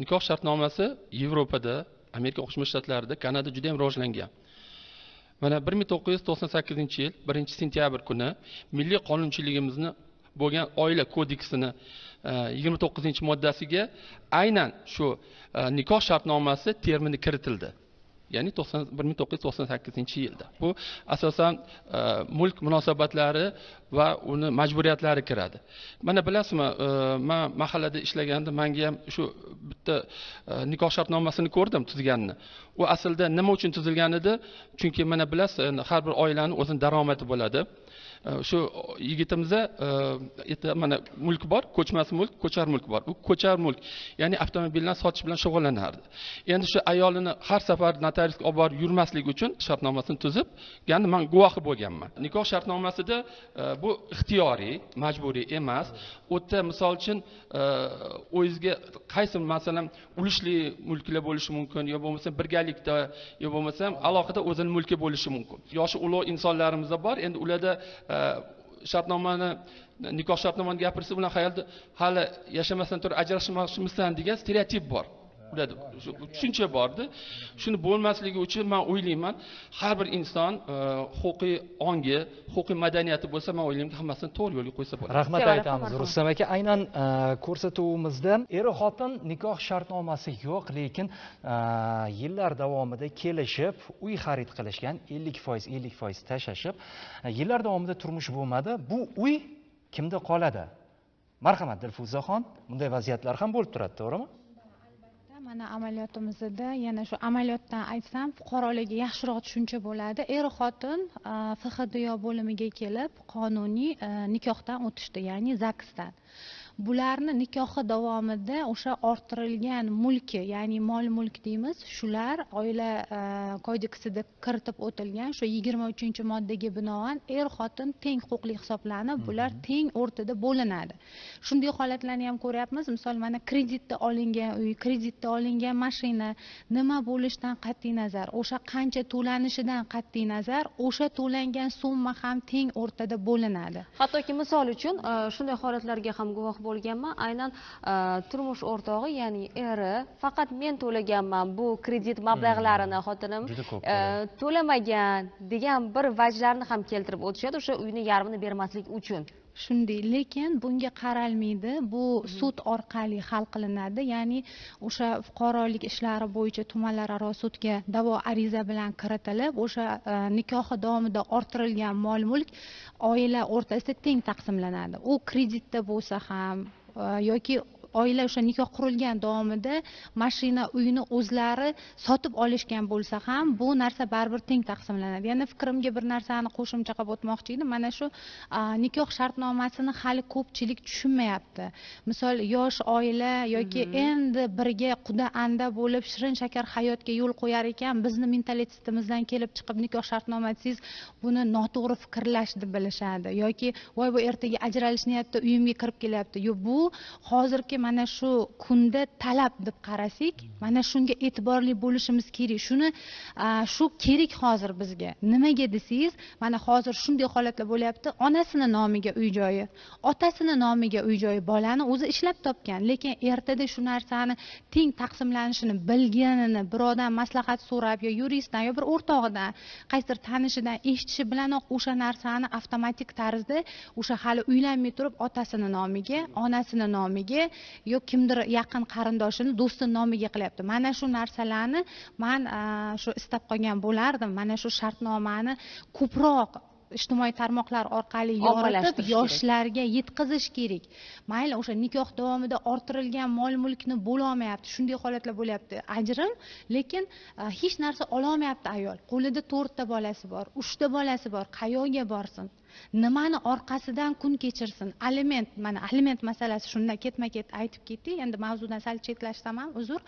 nikoh shartnomasi Yevropada, Amerika Qo'shma Shtatlarida, Kanada juda ham rivojlangan. Mana 1998-yil 1-sentyabr kuni milliy qonunchiligimizni bo'lgan oila kodeksini 29-moddasiga aynan shu nikoh shartnomasi termini kiritildi. Ya'ni 1998-yilda. Bu asosan mulk munosabatlari va uni majburiyatlari kiradi. Mana bilasizmi, men mahallada ishlaganda menga ham shu bitta nikoh shartnomasini ko'rdim tuzganini. U aslida nima uchun tuzilgan edi? Chunki mana bilasiz, har bir oilaning o'zining daromadi bo'ladi. Shu yigitimizda mana mulk bor, ko'chmas mulk, ko'char mulk bor. U ko'char mulk, ya'ni avtomobilni sotish bilan shug'ullanardi. Endi shu ayolini har safar notariusga olib borib yurmaslik uchun shartnomasini tuzib, ya'ni men guvohi bo'lganman. Nikoh shartnomasida bu ixtiyoriy, majburiy emas. U yerda misol uchun o'zingizga qaysi, masalan, ulushli mulklar bo'lishi mumkin, yo bo'lmasa birgalikda, yo bo'lmasa alohida o'zini mulki bo'lishi mumkin. Yoshi ulug' insonlarimiz bor. Endi ularda shartnomani, nikoh shartnomani gapirsa, ular xayolda hali yashamasdan turib ajrashmoqchimisan degan stereotip bor. Ularda tushuncha bordi. Shuni bo'lmasligi uchun men o'ylayman, har bir inson huquqiy ongi, huquqiy madaniyati bo'lsa, men o'ylaymanki, hammasini to'g'ri yo'lga qo'ysa bo'ladi. Rahmat aytamiz Rustam aka. Aynan ko'rsatuvimizda er-xotin nikoh shartnomasi yo'q, lekin yillar davomida kelishib, uy xarid qilishgan, 50%, 50% tashlashib, yillar davomida turmush bo'lmadi. Bu uy kimda qoladi? Marhamat Dilfuzaxon, bunday vaziyatlar ham bo'lib turadi, to'g'rimi? Mana amaliyotimizda yana shu amaliyotdan aytsam, fuqarolarga yaxshiroq tushuncha bo'ladi. Er-xotin FHDYO bo'limiga kelib, qonuniy nikohdan o'tishdi, ya'ni ZAGSdan. Bularni nikohi davomida o'sha orttirilgan mulki, ya'ni mol-mulk deymiz, shular oila kodeksida kiritib o'tilgan shu 23-moddaga binoan er-xotin teng huquqli hisoblanib, bular teng o'rtada bo'linadi. Shunday holatlarni ham ko'ryapmiz. Misol, mana kreditda olingan uy, kreditda olingan mashina, nima bo'lishidan qat'iy nazar, o'sha qancha to'lanishidan qat'iy nazar, o'sha to'langan summa ham teng o'rtada bo'linadi. Hattoki misol uchun shunday holatlarga ham guvoh bo'lganman. Aynan turmush o'rtog'i, ya'ni eri, faqat men to'laganman bu kredit mablag'larini, xotinim to'lamagan degan bir vajlarni ham keltirib o'tishadi, o'sha uyni yarmini bermaslik uchun. Shunday, lekin bunga qaralmaydi. Bu sud orqali hal qilinadi. Ya'ni o'sha fuqarolik ishlari bo'yicha tumanlararo sudga da'vo ariza bilan kiritilib, o'sha nikohi davomida orttirilgan mol-mulk oila o'rtasida teng taqsimlanadi. U kreditda bo'lsa ham yoki oila o'sha nikoh qurilgan davomida mashina, uyni o'zlari sotib olishgan bo'lsa ham, bu narsa baribir teng taqsimlanadi. Yana fikrimga bir narsani qo'shimcha qilib o'tmoqchi edim. Mana shu nikoh shartnomasini hali ko'pchilik tushunmayapti. Misol, yosh oila yoki endi birga quda-anda bo'lib shirin shakar hayotga yo'l qo'yar ekan, bizni mentalitetimizdan kelib chiqib nikoh shartnomasiz buni noto'g'ri fikrlash deb bilishadi yoki voy bu ertaga ajralish niyatida uyimga kirib kelyapti. Yo'q, bu hozirgi mana shu kunda talab deb qarasak, mana shunga e'tiborli bo'lishimiz kerak. Shuni shu kerak hozir bizga. Nimaga desangiz, mana hozir shunday holatlar bo'lyapti. Onasini nomiga uy joyi, otasini nomiga uy joyi, bolani o'zi ishlab topgan, lekin ertada shu narsani teng taqsimlanishini bilganini birovdan maslahat so'rab yo yuristdan yo bir o'rtog'idan, qaysidir tanishidan eshitishi bilanoq o'sha narsani avtomatik tarzda o'sha hali uylanmay turib otasini nomiga, onasini nomiga yo kimdir yaqin qarindoshini, do'stini nomiga qilyapti. Mana shu narsalarni men shu istab qolgan bo'lardim. Mana shu shartnomani ko'proq ijtimoiy tarmoqlar orqali yoritib, yoshlarga yetkazish kerak. Mayli, o'sha nikoh davomida orttirilgan mol-mulkni bo'lolmayapti, shunday holatlar bo'lyapti, ajrim, lekin hech narsa ololmayapti ayol. Qo'lida 4 ta bolasi bor, 3 ta bolasi bor, qayoqqa borsin? Nimani orqasidan kun kechirsin? Aliment, mana aliment masalasi shundan ketma-ket aytib ketdik. Endi mavzudan sal chetlashsam ham uzr,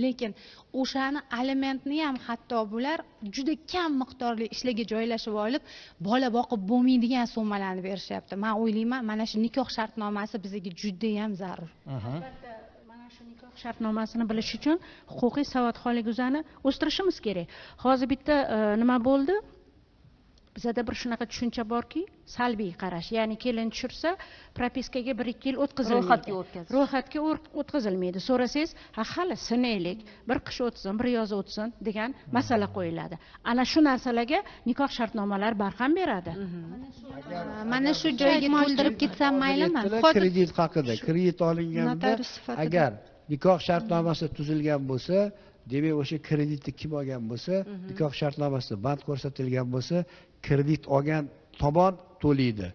lekin o'shani alimentni ham hatto bular juda kam miqdorli ishlarga joylashib olib, bola boqib bo'lmaydigan summalarni berishyapti. Men o'ylayman, mana shu nikoh shartnomasi bizga juda ham zarur. Albatta, mana shu nikoh shartnomasini bilish uchun huquqiy savodxonligimizni o'stirishimiz kerak. Hozir bitta nima bo'ldi? Bizada bir shunaqa tushuncha borki, salbiy qarash, ya'ni kelin tushirsa, propiskaga 1-2 yil o'tkazilmaydi. Ro'yxatga o'tkazilmaydi. So'rasangiz, ha hali sinaylik, bir qish o'tsin, bir yoz o'tsin degan masala qo'yiladi. Ana shu narsalarga nikoh shartnomalari barham beradi. Mana shu joyga to'ldirib ketsam maylimi? Kredit haqida, kredit olinganda agar nikoh shartnomasi tuzilgan bo'lsa, demak o'sha kreditni kim olgan bo'lsa, nikoh shartnomasida band ko'rsatilgan bo'lsa, kredit olgan tomon to'laydi.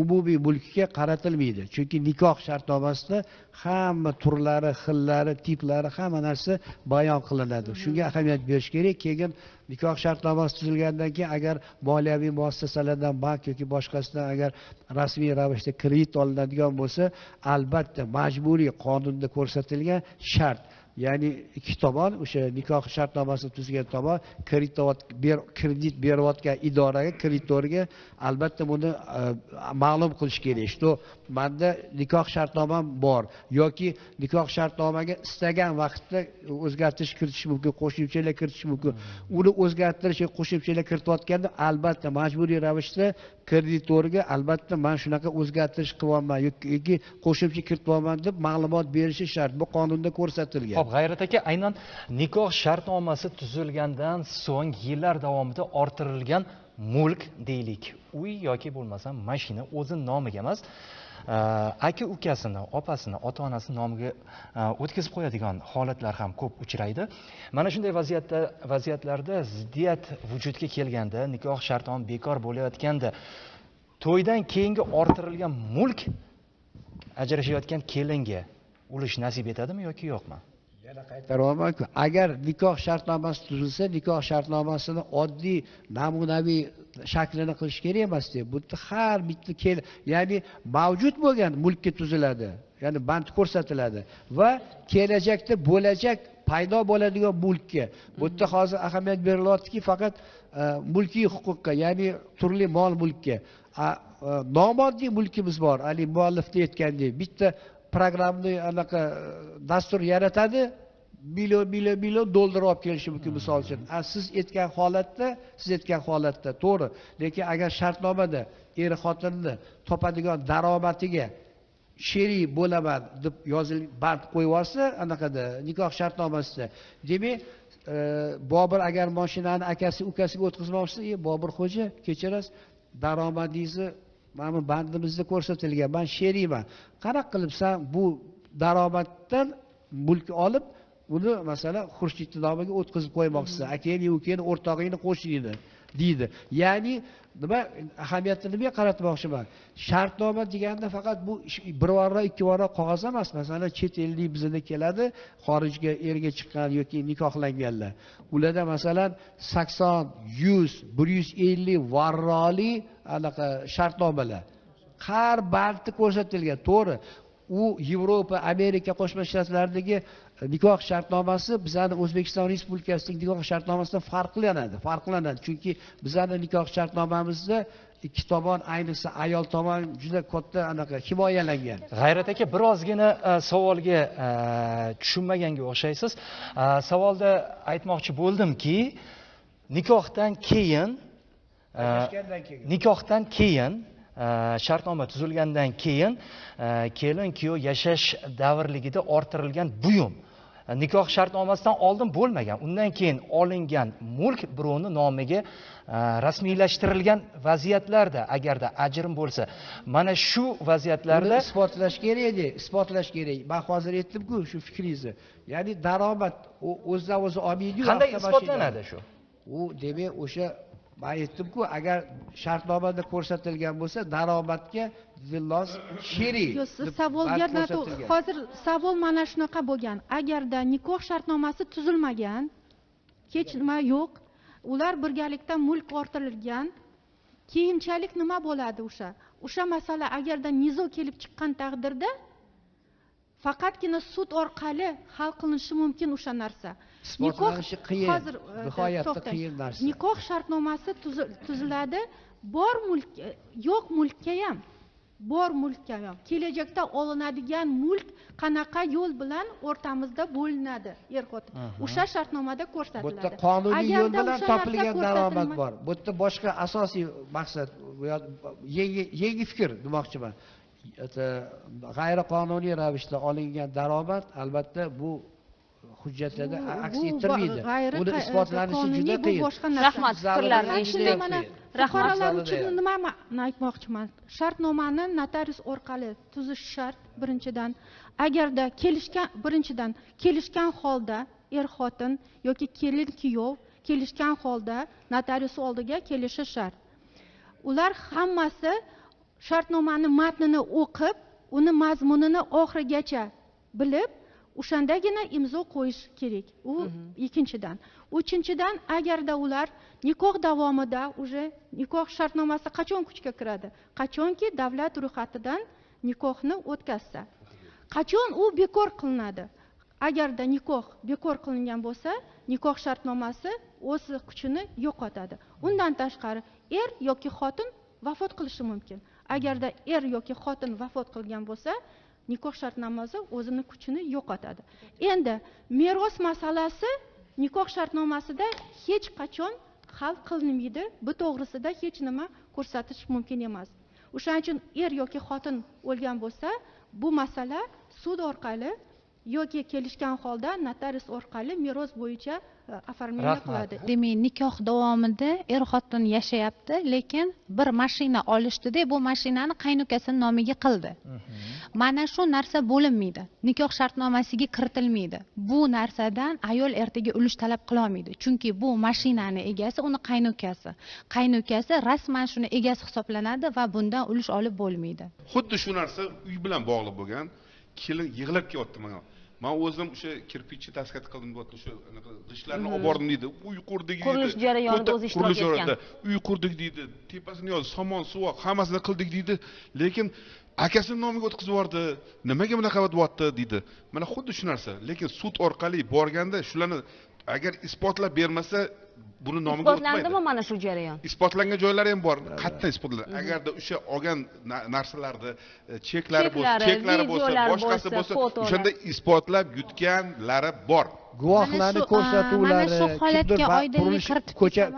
umumiy mulkka qaratilmaydi. Chunki nikoh shartnomasida hamma turlari, xillari, tiplari, hamma narsa bayon qilinadi. Shunga ahamiyat berish kerak. Keyin nikoh shartnomasi tuzilgandan keyin agar moliyaviy muassasalardan, bank yoki boshqasidan agar rasmiy ravishda kredit olinadigan bo'lsa, albatta majburiy qonunda ko'rsatilgan shart, ya'ni ikki tomon, o'sha nikoh shartnomasini tuzgan tomon kredit berayotgan idoraga, kreditorga albatta buni ma'lum qilish kerak, что menda nikoh shartnomam bor yoki nikoh shartnomaga istagan vaqtda o'zgartirish kiritish mumkin, qo'shimchalar kiritish mumkin. Uni o'zgartirish yoki qo'shimchalar kiritayotganda albatta majburiy ravishda kreditorga albatta men shunaqa o'zgartirish qilyapman yoki qo'shimcha kirityapman deb ma'lumot berishi shart. Bu qonunda ko'rsatilgan. Xo'p, G'ayrat aka, aynan nikoh shartnomasi tuzilgandan so'ng yillar davomida orttirilgan mulk deylik, uy yoki bo'lmasa mashina o'zi nomiga emas, aka ukasini, opasini, ota onasi nomiga o'tkazib qo'yadigan holatlar ham ko'p uchraydi. Mana shunday vaziyatlarda ziddiyat vujudga kelganda, nikoh shartnoma bekor bo'layotganda, to'ydan keyingi orttirilgan mulk ajrashayotgan kelinga ulush nasib etadimi yoki yo'qmi? Yana qaytaryapman-ku, agar nikoh shartnomasi tuzilsa, nikoh shartnomasini oddiy namunaviy shaklini qilish kerak emas deb. Bu yerda har bitta ya'ni mavjud bo'lgan mulkka tuziladi, ya'ni band ko'rsatiladi va kelajakda bo'lajak paydo bo'ladigan mulkka. Bu yerda hozir ahamiyat berilyaptiki, faqat mulkiy huquqqa, ya'ni turli mol mulkka. Nomoddiy mulkimiz bor. Hali muallifda aytgandek, bitta programmni anaqa dastur yaratadi, million million million dollar olib kelishi mumkin misol uchun. Siz aytgan holatda, to'g'ri, lekin agar shartnomada er xotinni topadigan daromadiga sherik bo'laman deb yozilib band qo'yib olsa, anaqada nikoh shartnomasida, demak Bobur agar mashinani akasi ukasiga o'tkazmoqchisa, Bobur xo'ja, kechirasiz, daromadingizni mana bu bandimizda ko'rsatilgan, men sherikman. Qanaqa qilib sen bu daromaddan mulk olib, uni masalan Xurshidni nomiga o'tkazib qo'ymoqchisan, akangni, ukangni, o'rtog'ingni, qo'shningni deydi. Ya'ni nima ahamiyatini nimaga qaratmoqchiman? Shartnoma deganda faqat bu bir varroq, ikki varroq qog'oz emas. Masalan, chet ellik bizda keladi, xorijga erga chiqqan yoki nikohlanganlar. Ularda masalan 80, 100, 150 varroqli anaqa shartnomalar. Har bandda ko'rsatilgan, to'g'ri. U Yevropa, Amerika Qo'shma Shtatlaridagi nikoh shartnomasi bizani O'zbekiston Respublikasidagi nikoh shartnomasidan farqlanadi. Chunki bizani nikoh shartnomamizda ikki tomon, ayniqsa ayol tomon juda katta anaqa himoyalangan. G'ayrat aka, birozgina savolga tushunmaganga o'xshaysiz. Savolda aytmoqchi bo'ldimki, nikohdan keyin shartnoma tuzilgandan keyin kelin kuyov yashash davrligida orttirilgan buyum nikoh shartnomasidan oldin bo'lmagan, undan keyin olingan mulk birovning nomiga rasmiylashtirilgan vaziyatlarda agarda ajrim bo'lsa, mana shu vaziyatlarda isbotlash kerak edi, isbotlash kerak. Men hozir aytdim-ku shu fikringizni. Ya'ni daromad o'zidan o'zi olmaydi-yu. Qanday isbotlanadi shu? U demak o'sha men aytdim-ku, agar shartnomada ko'rsatilgan bo'lsa, daromadga Dilnoz sherik. Yo'q, savolga hozir savol mana shunaqa bo'lgan. Agarda nikoh shartnomasi tuzilmagan, hech nima yo'q, ular birgalikda mulk orttirilgan, keyinchalik nima bo'ladi o'sha? O'sha masala agarda nizo kelib chiqqan taqdirda faqatgina sud orqali hal qilinishi mumkin o'sha narsa. Isbotlanishi qiyin. Nihoyatda qiyin narsa. Nikoh shartnomasi tuziladi, bor mulk, yo'q mulkka ham, bor mulkka ham. Kelajakda olinadigan mulk qanaqa yo'l bilan o'rtamizda bo'linadi, er-xotin. O'sha shartnomada ko'rsatiladi. Bu yerda qonuniy yo'l bilan topilgan daromad bor. Bu yerda boshqa asosiy maqsad, yangi fikr demoqchiman. G'ayriqonuniy ravishda olingan daromad albatta bu hujjatlarda aks ettirmaydi. Buni isbotlanishi juda qiyin. Rahmat, fikrlarni eshitdik. Fuqarolar uchun nimani aytmoqchiman? Shartnomani notarius orqali tuzish shart birinchidan. Agarda kelishgan, birinchidan kelishgan holda er-xotin yoki kelin-kuyov kelishgan holda notarius oldiga kelishi shart. Ular hammasi Shartnomani matnini o'qib, uni mazmunini oxirigacha bilib, o'shandagina imzo qo'yish kerak. U ikkinchidan. Uchinchidan, agarda ular nikoh davomida уже nikoh shartnomasi qachon kuchga kiradi? Qachonki davlat ro'yxatidan nikohni o'tkazsa. Qachon u bekor qilinadi? Agarda nikoh bekor qilingan bo'lsa, nikoh shartnomasi o'z kuchini yo'qotadi. Undan tashqari er yoki xotin vafot qilishi mumkin. Agarda er yoki xotin vafot qilgan bo'lsa, nikoh shartnomasi o'zini kuchini yo'qotadi. Endi meros masalasi nikoh shartnomasida hech qachon hal qilinmaydi. Bu to'g'risida hech nima ko'rsatish mumkin emas. O'shaning uchun er yoki xotin o'lgan bo'lsa, bu masala sud orqali yoki kelishgan holda notarius orqali meros bo'yicha оформление qiladi. Demak, nikoh davomida er xotin yashayapti, lekin bir mashina olishdida, bu mashinani qaynukasining nomiga qildi. Mana shu narsa bo'linmaydi. Nikoh shartnomasiga kiritilmaydi. Bu narsadan ayol ertaga ulush talab qila olmaydi. Chunki bu mashinani egasi uni qaynukasi. Qaynukasi rasman shuni egasi hisoblanadi va bundan ulush olib bo'lmaydi. Xuddi shu narsa uy bilan bog'liq bo'lgan. Kelin yig'lab kelyapti menga. Men o'zim o'sha kirpichni taskat qildim deyapti, o'sha anaqa g'ishtlarni olib bordim deydi. Uy qurdik deydi. Qurilish jarayonida o'zi ishtirok etgan. Uy qurdik deydi, tepasini yozdi, somon, suvoq hammasini qildik deydi, lekin akasini nomiga o'tkazib yubordi. Nimaga bunaqa bo'lyapti deydi. Mana xuddi shu narsa, lekin sud orqali borganda shularni agar isbotlab bermasa, buni nomiga o'tmaydi. Isbotlandimi mana shu jarayon? Isbotlangan joylari ham bor, qat'iy isbotlanadi. Agarda o'sha olgan narsalarni cheklari bo'lsa, cheklari bo'lsa, boshqasi bo'lsa, o'shanda isbotlab yutganlari bor. Guvohlarni ko'rsatuvlari,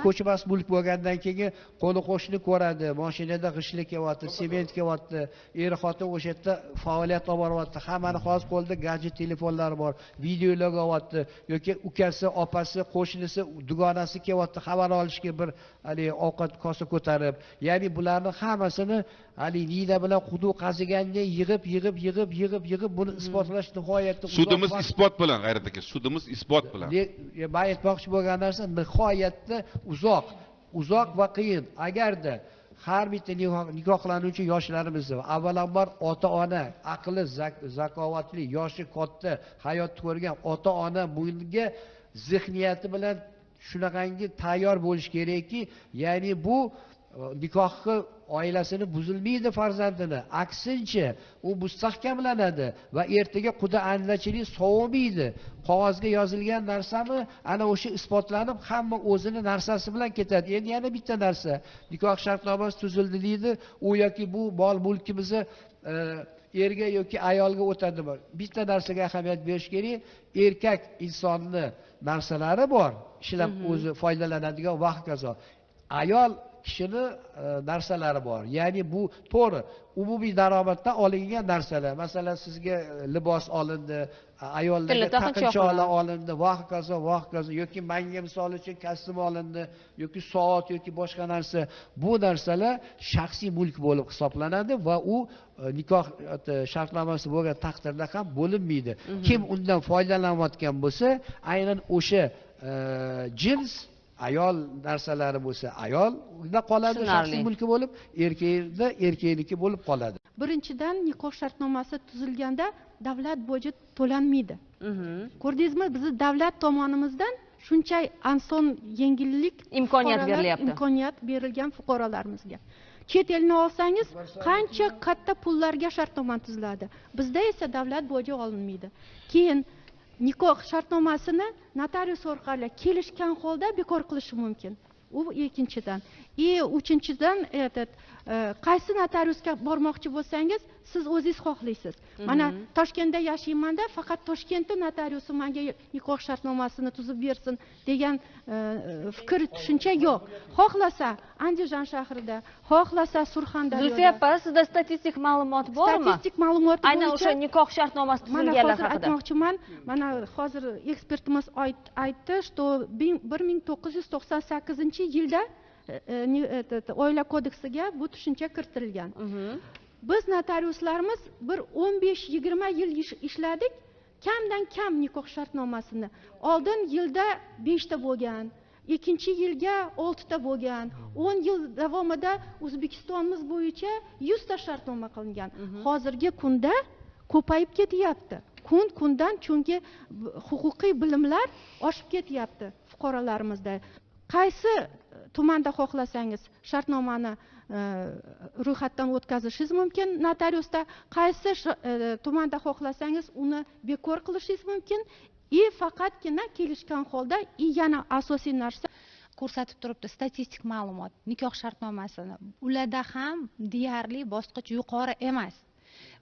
ko'chmas mulk bo'lgandan keyin qo'ni qo'shni ko'radi, mashinada g'ishtlik kelyapti, sement kelyapti, er xotin o'sha yerda faoliyat olib boryapti, hammani hozir qo'lida gadjet telefonlari bor, videolar olyapti, yoki ukasi, opasi, qo'shnisi, dugonasi kelyapti xabar olishga bir haligi ovqat kosa ko'tarib, ya'ni bularni hammasini haligi nina bilan quduq qaziganda yig'ib yig'ib yig'ib yig'ib yig'ib buni isbotlash nihoyatda sudimiz isbot bilan, G'ayrat aka, sudimiz isbot bilan. Men aytmoqchi bo'lgan narsa nihoyatda uzoq, uzoq va qiyin. Agarda har bitta nikohlanuvchi yoshlarimizni avvalambor ota-ona aqli zakovatli, yoshi katta, hayotni ko'rgan ota-ona bunga zehniyati bilan shunaqangi tayyor bo'lish kerakki, ya'ni bu nikohni oilasini buzilmaydi farzandini, aksincha u mustahkamlanadi va ertaga quda andachilik sovimaydi. Qog'ozga yozilgan narsami ana o'sha isbotlanib hamma o'zini narsasi bilan ketadi. Endi yana bitta narsa, nikoh shartnomasi tuzildi deydi, u yoki bu mol mulkimizni erga yoki ayolga o'tadimi? Bitta narsaga ahamiyat berish kerak, erkak insonni narsalari bor, ishlab o'zi foydalanadigan va hokazo. Ayol kishini narsalari bor. Ya'ni bu to'g'ri, umumiy daromaddan olingan narsalar. Masalan, sizga libos olindi, ayollarga taqinchoqlar olindi, va hokazo, va hokazo, yoki menga misol uchun kostyum olindi, yoki soat yoki boshqa narsa. Bu narsalar shaxsiy mulk bo'lib hisoblanadi va u nikoh shartnomasi bo'lgan taqdirda ham bo'linmaydi. Kim undan foydalanayotgan bo'lsa, aynan o'sha jins ayol narsalari bo'lsa ayol unda qoladi, shaxsiy mulki bo'lib, erkakda erkakniki bo'lib qoladi. Birinchidan, nikoh shartnomasi tuzilganda davlat boji to'lanmaydi. Ko'rdingizmi, bizni davlat tomonimizdan shuncha oson yengillik, imkoniyat berilyapti. Imkoniyat berilgan fuqarolarimizga. Chet elni olsangiz qancha katta pullarga shartnoma tuziladi. Bizda esa davlat boji olinmaydi. Keyin nikoh shartnomasini notarius orqali kelishgan holda bekor qilishi mumkin. U ikkinchidan. Uchinchidan, qaysi notariusga bormoqchi bo'lsangiz, siz o'zingiz xohlaysiz. Mana Toshkentda yashaymanda, faqat Toshkentda notariusi menga nikoh shartnomasini tuzib bersin degan fikr, tushuncha yo'q. Xohlasa Andijon shahrida, xohlasa Surxondaryoda. Zulfiya opa, sizda statistik ma'lumot bormi? Statistik ma'lumot bo'yicha aynan o'sha nikoh shartnomasi tuzilganlar haqida. Mana hozir aytmoqchiman, mana hozir ekspertimiz aytdi, что 1998-yilda oila kodeksiga bu tushuncha kiritilgan. Biz notariuslarimiz bir 15-20 yil ishladik, kamdan kam nikoh shartnomasini. Oldin yilda 5 ta bo'lgan, Ikkinchi yilga 6 ta bo'lgan. 10 yil davomida O'zbekistonimiz bo'yicha 100 ta shartnoma qilingan. Hozirgi kunda ko'payib ketyapti. Kun-kundan, chunki huquqiy bilimlar oshib ketyapti fuqarolarimizda. Qaysi tumanda xohlasangiz shartnomani ro'yxatdan o'tkazishingiz mumkin notariusda, qaysi tumanda xohlasangiz uni bekor qilishingiz mumkin. Faqatgina kelishgan holda, yana asosiy narsa ko'rsatib turibdi statistik ma'lumot nikoh shartnomasini, ularda ham deyarli bosqich yuqori emas.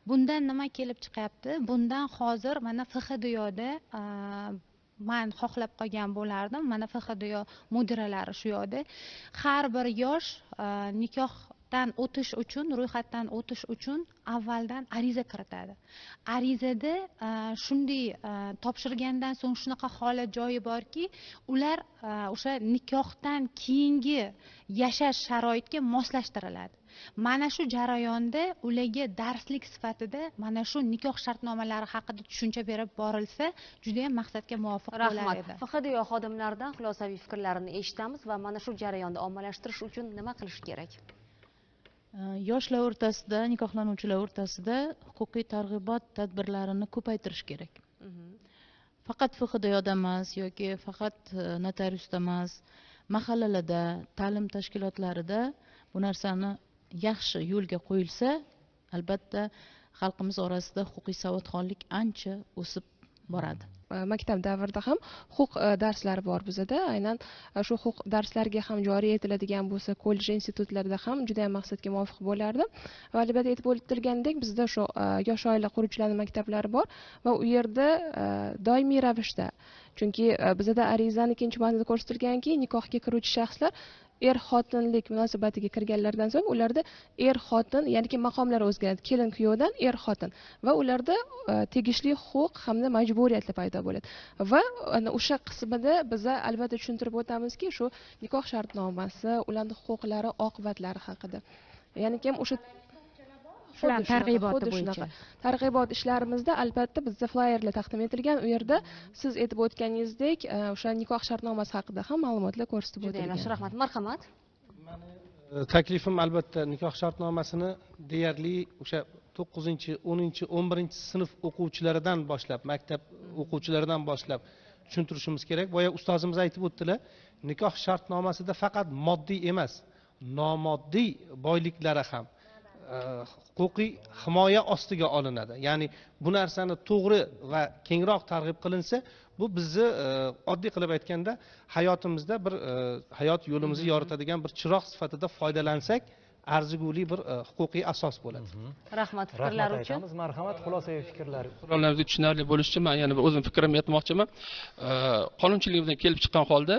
Bundan nima kelib chiqyapti? Bundan hozir mana FHDYoda man xohlab qolgan bo'lardim, mana FHDYo mudiralari shu yoqda har bir yosh nikohdan o'tish uchun, ro'yxatdan o'tish uchun avvaldan ariza kiritadi. Arizada shunday topshirgandan so'ng shunaqa holat joyi borki, ular o'sha nikohdan keyingi yashash sharoitga moslashtiriladi. Mana shu jarayonda ularga darslik sifatida mana shu nikoh shartnomalari haqida tushuncha berib borilsa, juda ham maqsadga muvofiq bo'lar edi. Rahmat. FHDYo xodimlaridan xulosaviy fikrlarini eshitamiz va mana shu jarayonda ommalashtirish uchun nima qilish kerak? Yoshlar o'rtasida, nikohlanuvchilar o'rtasida huquqiy targ'ibot tadbirlarini ko'paytirish kerak. Faqat FHDYoda emas yoki faqat notariusda emas, mahallalarda, ta'lim tashkilotlarida bu narsani yaxshi yo'lga qo'yilsa, albatta xalqimiz orasida huquqiy savodxonlik ancha o'sib boradi. Maktab davrida ham huquq darslari bor bizada. Aynan shu huquq darslariga ham joriy etiladigan bo'lsa, kollej institutlarida ham juda ham maqsadga muvofiq bo'lardi. Va albatta aytib o'tilgandek, bizda shu yosh oila quruvchilarning maktablari bor va u yerda doimiy ravishda, chunki bizada arizani ikkinchi bandida ko'rsatilganki, nikohga kiruvchi shaxslar er-xotinlik munosabatiga kirganlardan so'ng ularda er-xotin, ya'niki maqomlar o'zgaradi, kelin kuyovdan er-xotin va ularda tegishli huquq hamda majburiyatlar paydo bo'ladi. Va ana o'sha qismida biza albatta tushuntirib o'tamizki, shu nikoh shartnomasi, ularning huquqlari, oqibatlari haqida. Ya'ni kim o'sha shular targ'iboti bo'yicha targ'ibot ishlarimizda albatta bizda flyerlar taqdim etilgan. U yerda siz aytib o'tganingizdek o'sha nikoh shartnomasi haqida ham ma'lumotlar ko'rsatib o'tilgan. Juda rahmat. Marhamat. Meni taklifim albatta nikoh shartnomasini deyarli o'sha 9-, 10-, 11-sinf o'quvchilaridan boshlab, maktab o'quvchilaridan boshlab tushuntirishimiz kerak. Boya ustozimiz aytib o'tdilar, nikoh shartnomasida faqat moddiy emas, nomoddiy boyliklari ham huquqiy himoya ostiga olinadi. Ya'ni bu narsani to'g'ri va kengroq targ'ib qilinsa, bu bizni oddiy qilib aytganda hayotimizda bir hayot yo'limizni yoritadigan bir chiroq sifatida foydalansak, arzigulik bir huquqiy asos bo'ladi. Rahmat fikrlar uchun. Marhamat, xulosaviy fikrlar. Fuqarolarga tushunarli bo'lishi uchun men yana bir o'zim fikrimni aytmoqchiman. Qonunchiligimizdan kelib chiqqan holda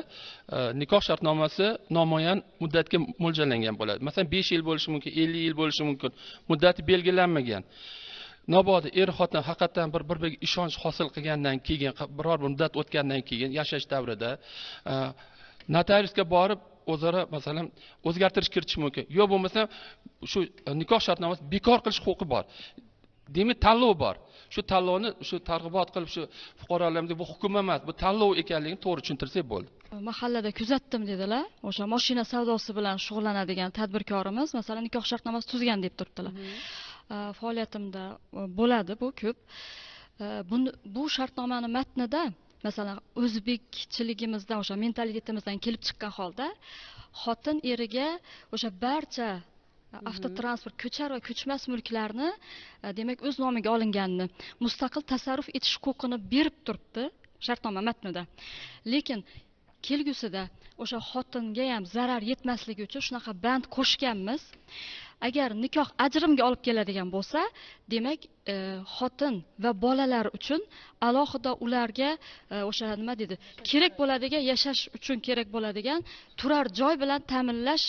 nikoh shartnomasi nomuayyan muddatga mo'ljallangan bo'ladi. Masalan, 5 yil bo'lishi mumkin, 50 yil bo'lishi mumkin. Muddati belgilanmagan. Mabodo er-xotin haqiqatan bir-biriga ishonch hosil qilgandan keyin, biror bir muddat o'tgandan keyin yashash davrida notariusga borib o'zaro masalan o'zgartirish kiritish mumkin. Yo'q bo'lmasa shu nikoh shartnomasi bekor qilish huquqi bor. Demak, tanlov bor. Shu tanlovni shu targ'ibot qilib shu fuqarolarga bu hukm emas, bu tanlov ekanligini to'g'ri tushuntirsak bo'ldi. Mahallada kuzatdim dedilar. O'sha mashina savdosi bilan shug'ullanadigan tadbirkorimiz masalan nikoh shartnomasi tuzgan deb turibdilar. Faoliyatimda bo'ladi bu ko'p. Bu shartnomani matnida masalan o'zbekchiligimizdan, o'sha mentalitetimizdan kelib chiqqan holda xotin eriga o'sha barcha avtotransport, ko'char va ko'chmas mulklarni demak o'z nomiga olinganini mustaqil tasarruf etish huquqini berib turibdi shartnoma matnida. Lekin kelgusida o'sha xotinga ham zarar yetmasligi uchun shunaqa band qo'shganmiz. Agar nikoh ajrimga olib keladigan bo'lsa, demak xotin va bolalar uchun alohida ularga o'sha nima deydi, kerak bo'ladigan, yashash uchun kerak bo'ladigan turar joy bilan ta'minlash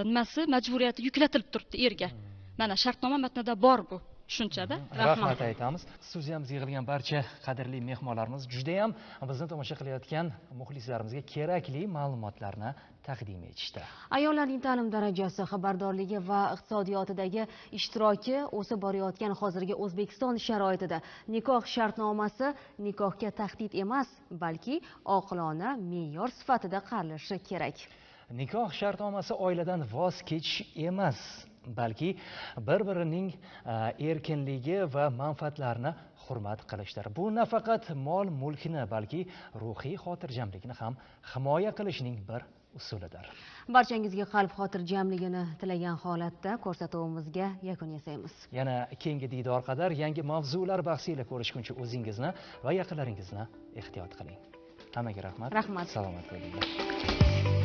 nimasi majburiyati yuklatilib turibdi erga. Mana shartnoma matnida bor bu. tushunchada. Rahmat aytamiz. Studiyamizga yig'ilgan barcha qadrli mehmonlarimiz juda ham bizni tomosha qilayotgan muxlislarimizga kerakli ma'lumotlarni taqdim etishdi. Ayollarning ta'lim darajasi, xabardorligi va iqtisodiyotidagi ishtiroki o'sib borayotgan hozirgi O'zbekiston sharoitida nikoh shartnomasi nikohga tahdid emas, balki oqilona me'yor sifatida qaralishi kerak. Nikoh shartnomasi oiladan voz kechish emas, balki bir-birining erkinligi va manfaatlarini hurmat qilishdir. Bu nafaqat mol-mulkni, balki ruhiy xotirjamlikni ham himoya qilishning bir usulidir. Barchangizga qalb xotirjamligini tilagan holatda ko'rsatuvimizga yakun yasaymiz. Yana keyingi diydor qadar yangi mavzular bahsi ila ko'rishguncha o'zingizni va yaqinlaringizni ehtiyot qiling. Hammaga rahmat. Rahmat. Salomat bo'linglar.